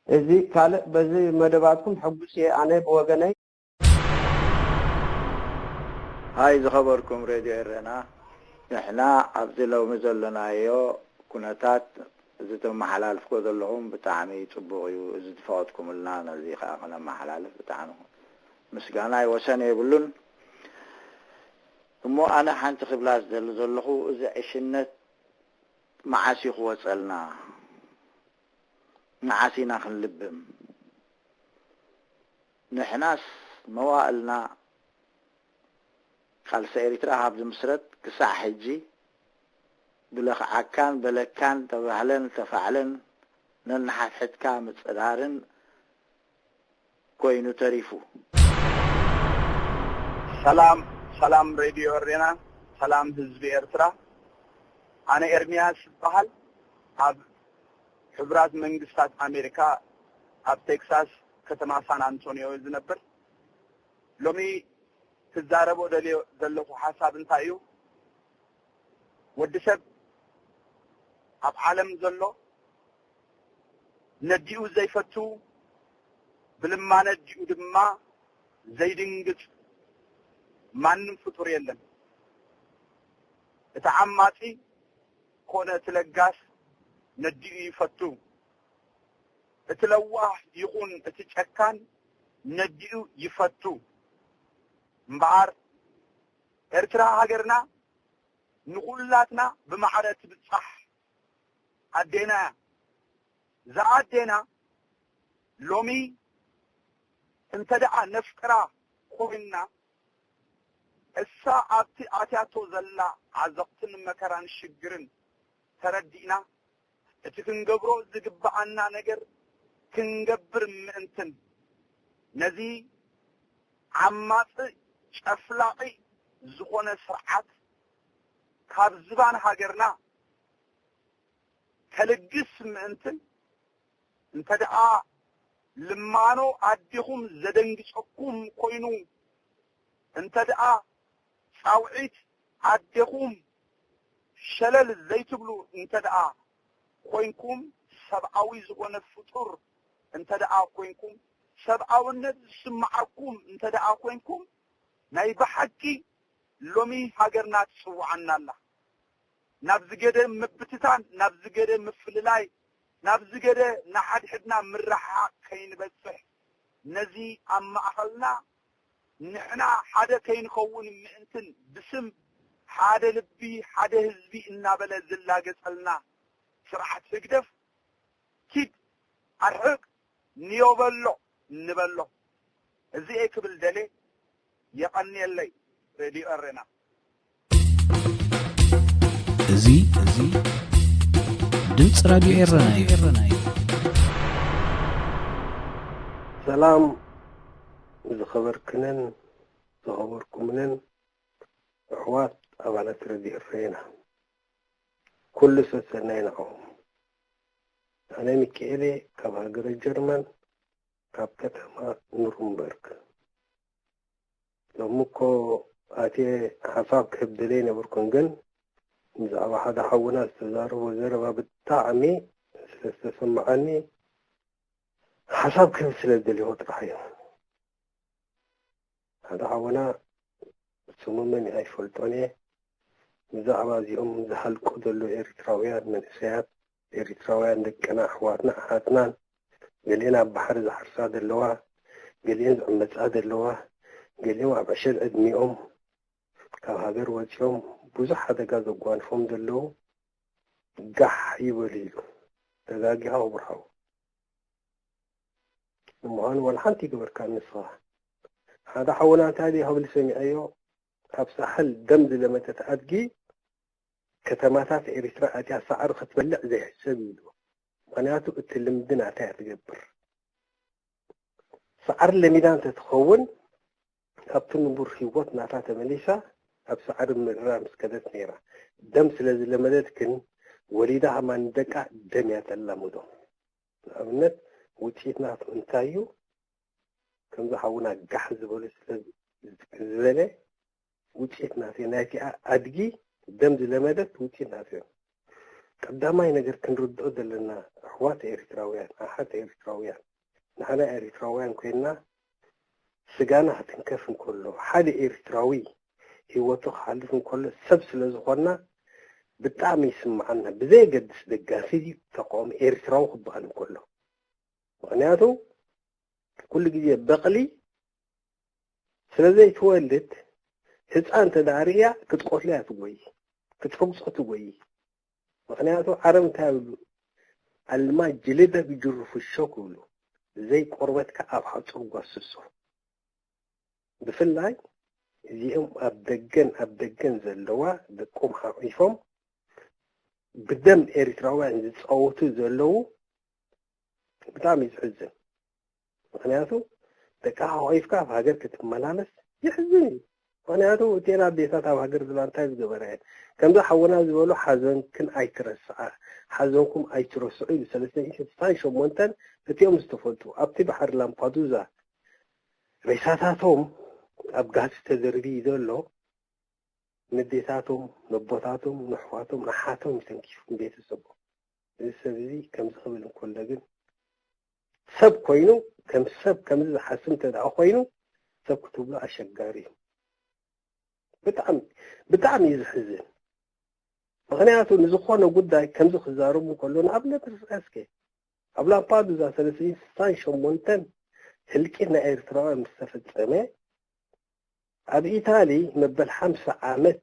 እዚ ካልእ በዚ መደባትኩም ሕጉስ እየ ኣነ ብወገነይ። ሃይ ዝኸበርኩም ሬድዮ ኤረና፣ ንሕና ኣብዚ ሎሚ ዘለናዮ ኩነታት እዚ ተመሓላልፍኮ ዘለኹም ብጣዕሚ ጽቡቕ እዩ። እዚ ዝፈቐድኩምልና ነዚ ከኣ ክነመሓላልፍ ብጣዕሚ ምስጋናይ ወሰን የብሉን። እሞ ኣነ ሓንቲ ክብላ ዝደሊ ዘለኹ እዚ ዕሽነት መዓስ እዩ ክወጸልና? መዓስ ኢና ክንልብም? ንሕናስ መዋእልና ቃልሲ ኤሪትራ ካብ ዝምስረት ክሳዕ ሕጂ ብለኽዓካን በለካን ተባህለን ተፋዕለን ነንሓድሕድካ ምጽራርን ኮይኑ ተሪፉ። ሰላም ሰላም ሬድዮ ኤሬና፣ ሰላም ህዝቢ ኤርትራ። ኣነ ኤርሚያስ ይበሃል። ኣብ ሕቡራት መንግስታት ኣሜሪካ ኣብ ቴክሳስ ከተማ ሳን ኣንቶኒዮ ዝነብር። ሎሚ ክዛረቦ ደልዮ ዘለኹ ሓሳብ እንታይ እዩ? ወዲ ሰብ ኣብ ዓለም ዘሎ ነዲኡ ዘይፈቱ ብልማነ ኣዲኡ ድማ ዘይድንግጽ ማንም ፍጡር የለን። እቲ ዓማጺ ኮነ እቲ ለጋስ ነዲኡ ይፈቱ። እቲ ለዋህ ይኹን እቲ ጨካን ነዲኡ ይፈቱ። እምበኣር ኤርትራ ሃገርና ንኹላትና ብማዕረ ትብጻሕ ኣዴና እያ። እዛ ኣዴና ሎሚ እንተ ደኣ ነፍቅራ ኮይንና እሳ ኣብቲ ኣትያቶ ዘላ ዓዘቕትን መከራን ሽግርን ተረዲእና እቲ ክንገብሮ ዝግብኣና ነገር ክንገብር ምእንትን ነዚ ዓማጺ ጨፍላቒ ዝኾነ ስርዓት ካብ ዝባን ሃገርና ከልግስ ምእንትን እንተ ደኣ ልማኖ ኣዴኹም ዘደንግጸኩም ኮይኑ እንተ ደኣ ጻውዒት ኣዴኹም ሸለል ዘይትብሉ እንተ ደኣ ኮይንኩም ሰብኣዊ ዝኾነ ፍጡር እንተ ደኣ ኮይንኩም ሰብኣውነት ዝስምዓኩም እንተ ደኣ ኮይንኩም ናይ ብሓቂ ሎሚ ሃገርና ትጽውዓና ኣላ። ናብ ዝገደ ምብትታን፣ ናብ ዝገደ ምፍልላይ፣ ናብ ዝገደ ንሓድሕድና ምርሕሓቕ ከይንበጽሕ ነዚ ኣብ ማእኸልና ንሕና ሓደ ከይንኸውን ምእንትን ብስም ሓደ ልቢ ሓደ ህዝቢ እናበለ ዝላገጸልና ስርዓት ህግደፍ ኪድ ኣርሕቕ ንዮ በሎ ንበሎ። እዚኤ ክብል ደሌ የቐንየለይ ሬድዮ ኤረና። እዚ እዚ ድምፂ ራድዮ ኤረና እዩ። ሰላም ዝኸበርክንን ዝኸበርኩምንን ኣሕዋት ኣባላት ረድዮ ኤረና፣ ኩሉ ሰሰናይ ንዓኹም። ኣነ ሚካኤል እየ ካብ ሃገረ ጀርመን፣ ካብ ከተማ ኑርንበርግ። ሎሚ እኮ ኣትየ ሓሳብ ክህብ ደልየ ነበርኩን፣ ግን ብዛዕባ ሓደ ሓውና ዝተዛረቦ ዘረባ ብጣዕሚ ስለ ዝተሰማዓኒ ሓሳብ ክህብ ስለ ዝደልኹ ጥራሕ እዩ። ሓደ ሓውና ስሙ መን እዩ ኣይፈልጦን እየ፣ ብዛዕባ እዚኦም ዝሃልቁ ዘለዉ ኤርትራውያን መንእሰያት፣ ኤርትራውያን ደቅና፣ ኣሕዋትና፣ ኣሓትናን፣ ገሊአን ኣብ ባሕሪ ዝሓርሳ ዘለዋ፣ ገሊአን ዝዕመጻ ዘለዋ፣ ገሊኦም ኣብ ዕሸል ዕድሚኦም ካብ ሃገር ወጺኦም ብዙሕ ሓደጋ ዘጓንፎም ዘለዉ ጋሕ ይበሉ ኢሉ። ተጋጊኻ ክቡር ሓው። ንምዃኑ ዋላ ሓንቲ ይገበርካ ንስኻ። ሓደ ሓውና እንታይ ድዩ ክብል ሰሚዐዮ፣ ካብ ሳሕል ደም ዝለመደት ኣድጊ ከተማታት ኤርትራ ኣትያ ሳዕሪ ክትበልዕ ዘይሕሰብ እዩ ኢሉ። ምኽንያቱ እቲ ልምዲ ናታ እያ ትገብር። ሳዕሪ ለሚዳ እንተትኸውን ኣብቲ ንቡር ህይወት ናታ ተመሊሳ ኣብ ሳዕሪ ምእራር ምስ ከደት ነይራ። ደም ስለ ዝለመደት ግን ወሊዳ ከማን ንደቃ ደም እያ ተላምዶ። ንኣብነት ውፅኢት ናቱ እንታይ እዩ? ከምዚ ሓውና ጋሕ ዝበሉ ስለ ዝበለ ውፅኢት ናቱ እዩ። ናይቲኣ ኣድጊ ደም ዝለመደት ውፅኢት ናቱ እዩ። ቀዳማይ ነገር ክንርድኦ ዘለና ኣሕዋት ኤርትራውያን፣ ኣሓት ኤርትራውያን፣ ንሕና ኤርትራውያን ኮይንና ስጋና ክትንከፍ እንከሎ፣ ሓደ ኤርትራዊ ህይወቱ ክሓልፍ እንከሎ ሰብ ስለ ዝኾንና ብጣዕሚ ይስምዓና። ብዘየገድስ ደጋፊ ድዩ ተቃዋሚ ኤርትራዊ ክበሃል እንከሎ። ምኽንያቱ ኩሉ ግዜ በቕሊ ስለ ዘይትወልድ ህፃን እንተ ደኣ ርእያ ክትቆትሎ እያ ትጎይ፣ ክትሕጉሶ ትጎይ። ምኽንያቱ ዓረብ እንታይ ይብሉ? ኣልማ ጅልደ ብጅሩ ፍሾ ክብሉ፣ ዘይቆርበትካ ኣብ ሓፁር ጓስሶ። ብፍላይ እዚኦም ኣብ ደገን ኣብ ደገን ዘለዋ ደቆም ሓቒፎም ብደም ኤርትራውያን ዝፃወቱ ዘለዉ ብጣዕሚ እዩ ዝሕዝን። ምኽንያቱ ደቅኻ ሓቒፍካ ኣብ ሃገር ክትመላለስ የሕዝን እዩ። ምኽንያቱ እተን ኣዴታት ኣብ ሃገር ዝላ እንታይ ዝገበራ እየን? ከምዚ ሓውና ዝበሉ ሓዘንክን ኣይትረስዓ፣ ሓዘንኩም ኣይትረስዑ ኢሉ ሰለስተ ሚእትን ስሳን ሸሞንተን እቲኦም ዝተፈልጡ ኣብቲ ባሕሪ ላምፓዱዛ ሬሳታቶም ኣብ ጋህሲ ተዘርግዩ ዘሎ ነዴታቶም፣ ነቦታቶም፣ ነሕዋቶም፣ ኣሓቶም እዩ ተንኪፉ ቤተሰቦም። እዚ ሰብ እዚ ከምዚ ክብል እንከሎ ግን ሰብ ኮይኑ ከም ሰብ ከምዚ ዝሓስብ እንተ ደኣ ኮይኑ ሰብ ክትብሎ ኣሸጋሪ እዩ። ብጣዕሚ ብጣዕሚ እዩ ዝሕዝን። ምኽንያቱ ንዝኾነ ጉዳይ ከምዚ ክዛረቡ እንከሎ ንኣብነት ርስ እስከ ኣብ ላምፓዱዛ ሰለስተ ሚእትን ስሳን ሸሞንተን ህልቂት ናይ ኤርትራውያን ምስ ተፈጸመ ኣብ ኢታሊ መበል ሓምሳ ዓመት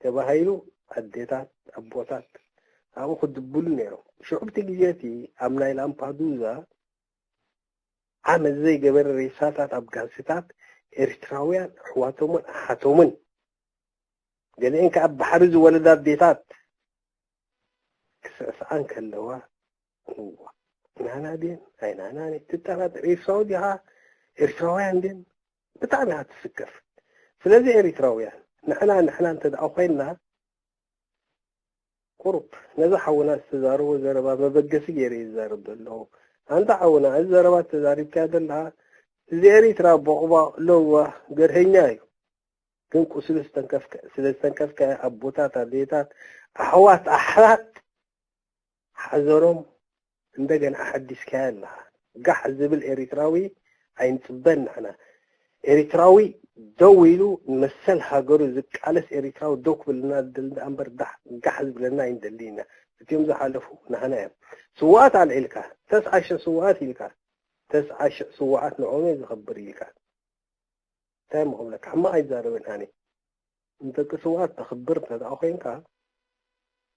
ተባሂሉ ኣዴታት ኣቦታት ኣብኡ ክድብሉ ነይሮም። ሽዑ ብቲ ግዜ እቲ ኣብ ናይ ላምፓዱዛ ዓመት ዘይገበረ ሬሳታት ኣብ ጋዜጣታት ኤርትራውያን ኣሕዋቶምን ኣሓቶምን ገሊአን ከኣ ኣብ ባሕሪ ዝወለዳ ኣዴታት ክስዕስዓን ከለዋ እዋ ናና ድየን ኣይናናን ትጠራጠር። ኤርትራዊ ዲኻ? ኤርትራውያን ድየን? ብጣዕሚ እያ ትስከፍ። ስለዚ ኤርትራውያን ንሕና ንሕና እንተ ደኣ ኮይንና ቁሩብ ነዚ ሓውና ዝተዛረቦ ዘረባ መበገሲ ገይረ እየ ዝዛረብ ዘለኹ። ኣንታ ሓውና እዚ ዘረባ ተዛሪብካዮ ዘለኻ እዚ ኤሪትራ ቦቕቧቕ ለዋህ ገርሀኛ እዩ። ግን ቁስሉ ዝተንከፍከ ስለ ዝተንከፍከ ኣቦታት ኣዴታት ኣሕዋት ኣሕራት ሓዘኖም እንደገና ኣሐዲስካዮ ኣለኻ። ጋሕ ዝብል ኤሪትራዊ ኣይንጽበን ንሕና። ኤሪትራዊ ደው ኢሉ ንመሰል ሃገሩ ዝቃለስ ኤሪትራዊ ደው ክብልና ዝደሊ ደኣ እምበር ዳሕ ጋሕ ዝብለና ኣይንደሊ ኢና። እቲኦም ዝሓለፉ ናህና እዮም። ስውኣት ኣልዒልካ ተስዓ ሽሕ ስውኣት ኢልካ ተስዓ ሽሕ ስውኣት ንኦም እየ ዝኸብር ኢልካ እንታይ እሞ ክብለካ ሕማቕ ኣይዛረብን ኣነ። ንደቂ ስውኣት ተኽብር እንተ ደኣ ኮይንካ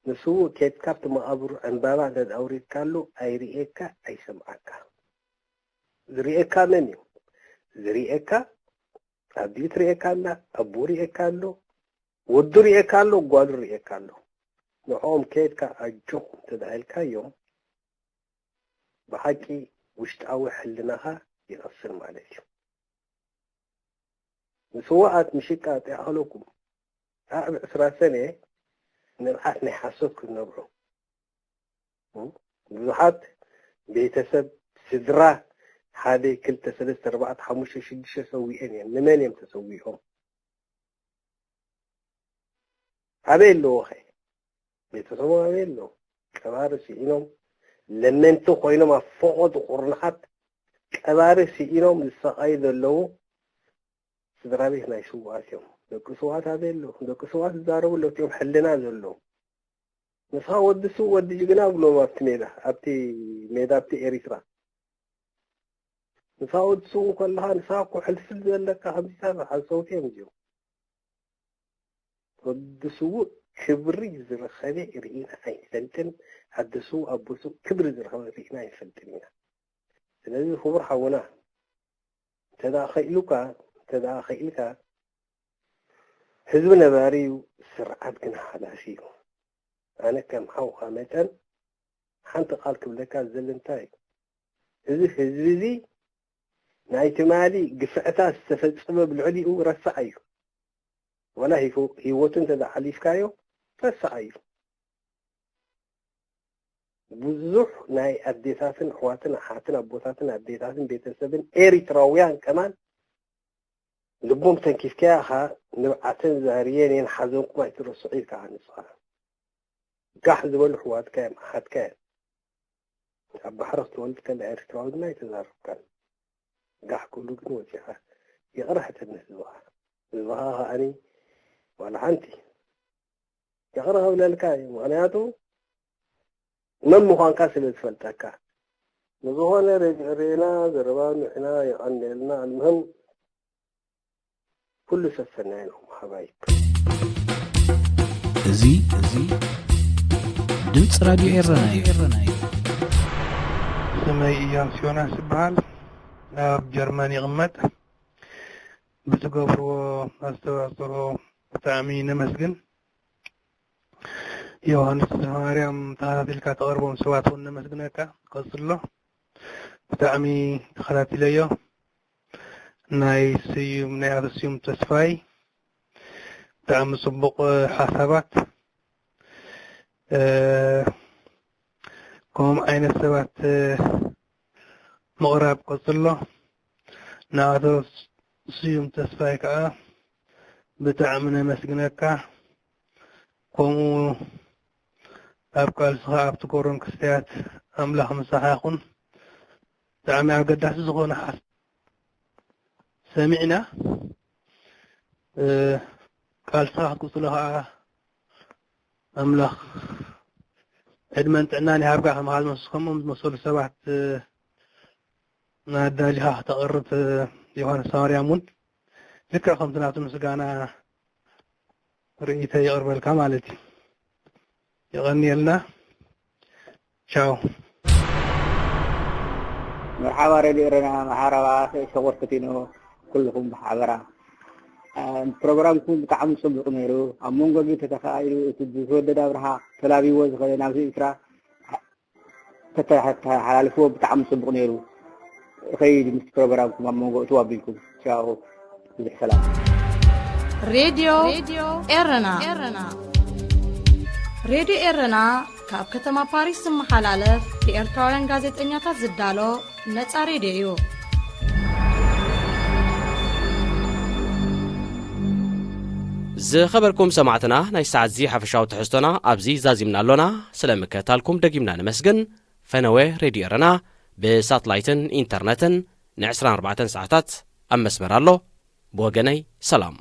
ንስዉእ ኬድካ ኣብቲ መቓብሩ ዕምባባ እንተ ደኣ ኣውሪድካሉ ኣይርእየካ ኣይሰምዓካ። ዝርእየካ መን እዩ? ዝርእየካ ኣዲኡ ትርእየካ ኣላ፣ ኣቦኡ ርእየካ ኣሎ፣ ወዱ ርእየካ ኣሎ፣ ጓሉ ርእየካ ኣሎ። ንዕኦም ከይድካ ኣጆኹም እንተ ደኣ ኢልካዮም ብሓቂ ውሽጣዊ ሕልናኻ ይቐስን ማለት እዩ። ንስዋኣት ምሽቃጥ ይኣኸለኩም። ኣብ ዕስራ ሰነ ንብዓት ናይ ሓሶት ክትነብዑ። ብዙሓት ቤተሰብ፣ ስድራ፣ ሓደ፣ ክልተ፣ ሰለስተ፣ ኣርባዕተ፣ ሓሙሽተ፣ ሽዱሽተ ሰዊኤን እየን። ንመን እዮም ተሰዊኦም? ኣበይ ኣለዎ ኸ? ቤተሰቦም ኣበይ ኣለዉ? ቀባሪ ስኢኖም፣ ለመንቲ ኮይኖም ኣብ ፈቐዱ ቁርንሓት ቀባሪ ስኢኖም ዝሰቓዩ ዘለዉ ስድራ ቤት ናይ ስውኣት እዮም። ደቂ ስውኣት ኣበይ ኣለዉ? ደቂ ስውኣት ዝዛረቡ ኣለዉ፣ እቲኦም ሕልና ዘለዎም። ንስኻ ወዲ ስው፣ ወዲ ጅግና ብሎም ኣብቲ ሜዳ፣ ኣብቲ ሜዳ፣ ኣብቲ ኤሪትራ። ንስኻ ወዲ ስው እንከለኻ፣ ንስኻ እኮ ሕልፍል ዘለካ ከምዚታት ሓሰውቲ እዮም እዚኦም። ወዲ ስውእ ክብሪ ዝረኸበ ርኢና ኣይንፈልጥን። ኣደ ስውእ፣ ኣቦ ስውእ ክብሪ ዝረኸበ ርኢና ኣይንፈልጥን ኢና። ስለዚ ክቡር ሓውና፣ እንተ ደኣ ኸኢሉካ፣ እንተ ደኣ ኸኢልካ፣ ህዝቢ ነባሪ እዩ፣ ስርዓት ግን ሓላፊ እዩ። ኣነ ከም ሓውኻ መጠን ሓንቲ ቃል ክብለካ ዝደሊ እንታይ እዩ? እዚ ህዝቢ እዚ ናይ ትማሊ ግፍዕታት ዝተፈጸመ ኣብ ልዕሊኡ ረሳዕ እዩ። ወላ ሂፉ-፣ ህይወቱ እንተ ደኣ ሓሊፍካዮ ረሳዕ እዩ። ብዙሕ ናይ ኣዴታትን ኣሕዋትን ኣሓትን ኣቦታትን ኣዴታትን ቤተሰብን ኤሪትራውያን ከማን ልቦም ተንኪፍካያ ኸኣ ንብዓተን ዛርየን እየን ሓዘንኩም ኣይትረስዑ ኢልካ ንስኻ። ጋሕ ዝበሉ ኣሕዋትካ እዮም ኣሓትካ እዮም። ኣብ ባሕሪ ክትወልድ ከላ ኤርትራዊ ድማ ኣይተዛረብካን። ጋሕ ክብሉ ግን ወጺኻ ይቕረ ሕተት ንህዝብኻ። ህዝብኻ ከኣኒ ዋላ ሓንቲ ይቕረ ክብለልካ እዩ። ምኽንያቱ መን ምዃንካ ስለ ዝፈልጠካ። ንዝኾነ ሬድዮ ኤረና ዘረባ ንሕና የቐንየልና። ኣልምህም ኩሉ ሰሰናይ ነው ሓባይብ። እዚ እዚ ድምፂ ራድዮ ኤረና እዩ። ስመይ እያሱ ዮናስ ይበሃል። ኣብ ጀርመን ይቕመጥ። ብትገብርዎ ኣስተዋፅኦ ብጣዕሚ ነመስግን። ዮሃንስ ማርያም ተኸታቲልካ ተቕርቦም ሰባት እውን ነመስግነካ። ቀፅሎ። ብጣዕሚ ተኸታቲለዮ። ናይ ስዩም ናይ ኣቶ ስዩም ተስፋይ ብጣዕሚ ፅቡቕ ሓሳባት። ከምኦም ዓይነት ሰባት ምቕራብ ቀፅሎ። ንኣቶ ስዩም ተስፋይ ከዓ ብጣዕሚ ነመስግነካ። ከምኡ ኣብ ቃልስኻ ኣብ ትገብሮም ክስተያት ኣምላኽ ምሳኻ ይኹን። ብጣዕሚ ኣገዳሲ ዝኾነ ሓሳብ ሰሚዕና። ቃልስኻ ክትቅፅሎ ከዓ ኣምላኽ ዕድመን ጥዕናን ይሃብካ። ከምኻስ ከምኦም ዝመሰሉ ሰባት ኣዳሊኻ ክተቕርብ ዮሃንስ ሃዋርያ እውን ልክዕ ከምቲ ናቱ ምስጋና ርእይቶ የቕርበልካ ማለት እዩ። የቐንየልና። ቻው። መርሓባ ሬድዮ ኤረና መሓረባ ሸጎር ፈቲኖ ኩልኹም ብሓበራ ፕሮግራምኩም ብጣዕሚ ፅቡቅ ነይሩ። ኣብ መንጎ ግን ተተኻኢሉ እቲ ብዝወደድ ኣብርሃ ተላቢዎ ዝኸደ ናብ ኤርትራ ተተሓላልፍዎ ብጣዕሚ ፅቡቅ ነይሩ። እኸይድ ምስ ፕሮግራምኩም ኣብ መንጎ እትው ኣቢልኩም ቻው። ብዙሕ ሰላም። ሬድዮ ኤረና ሬድዮ ኤረና ካብ ከተማ ፓሪስ ዝመሓላለፍ ብኤርትራውያን ጋዜጠኛታት ዝዳሎ ነጻ ሬድዮ እዩ። ዝኸበርኩም ሰማዕትና፣ ናይ ሰዓት እዚ ሓፈሻዊ ትሕዝቶና ኣብዚ ዛዚምና ኣሎና። ስለ ምክትታልኩም ደጊምና ነመስግን። ፈነወ ሬድዮ ኤረና ብሳትላይትን ኢንተርነትን ን ዕስራን ኣርባዕተን ሰዓታት ኣብ መስመር ኣሎ። ብወገነይ ሰላም።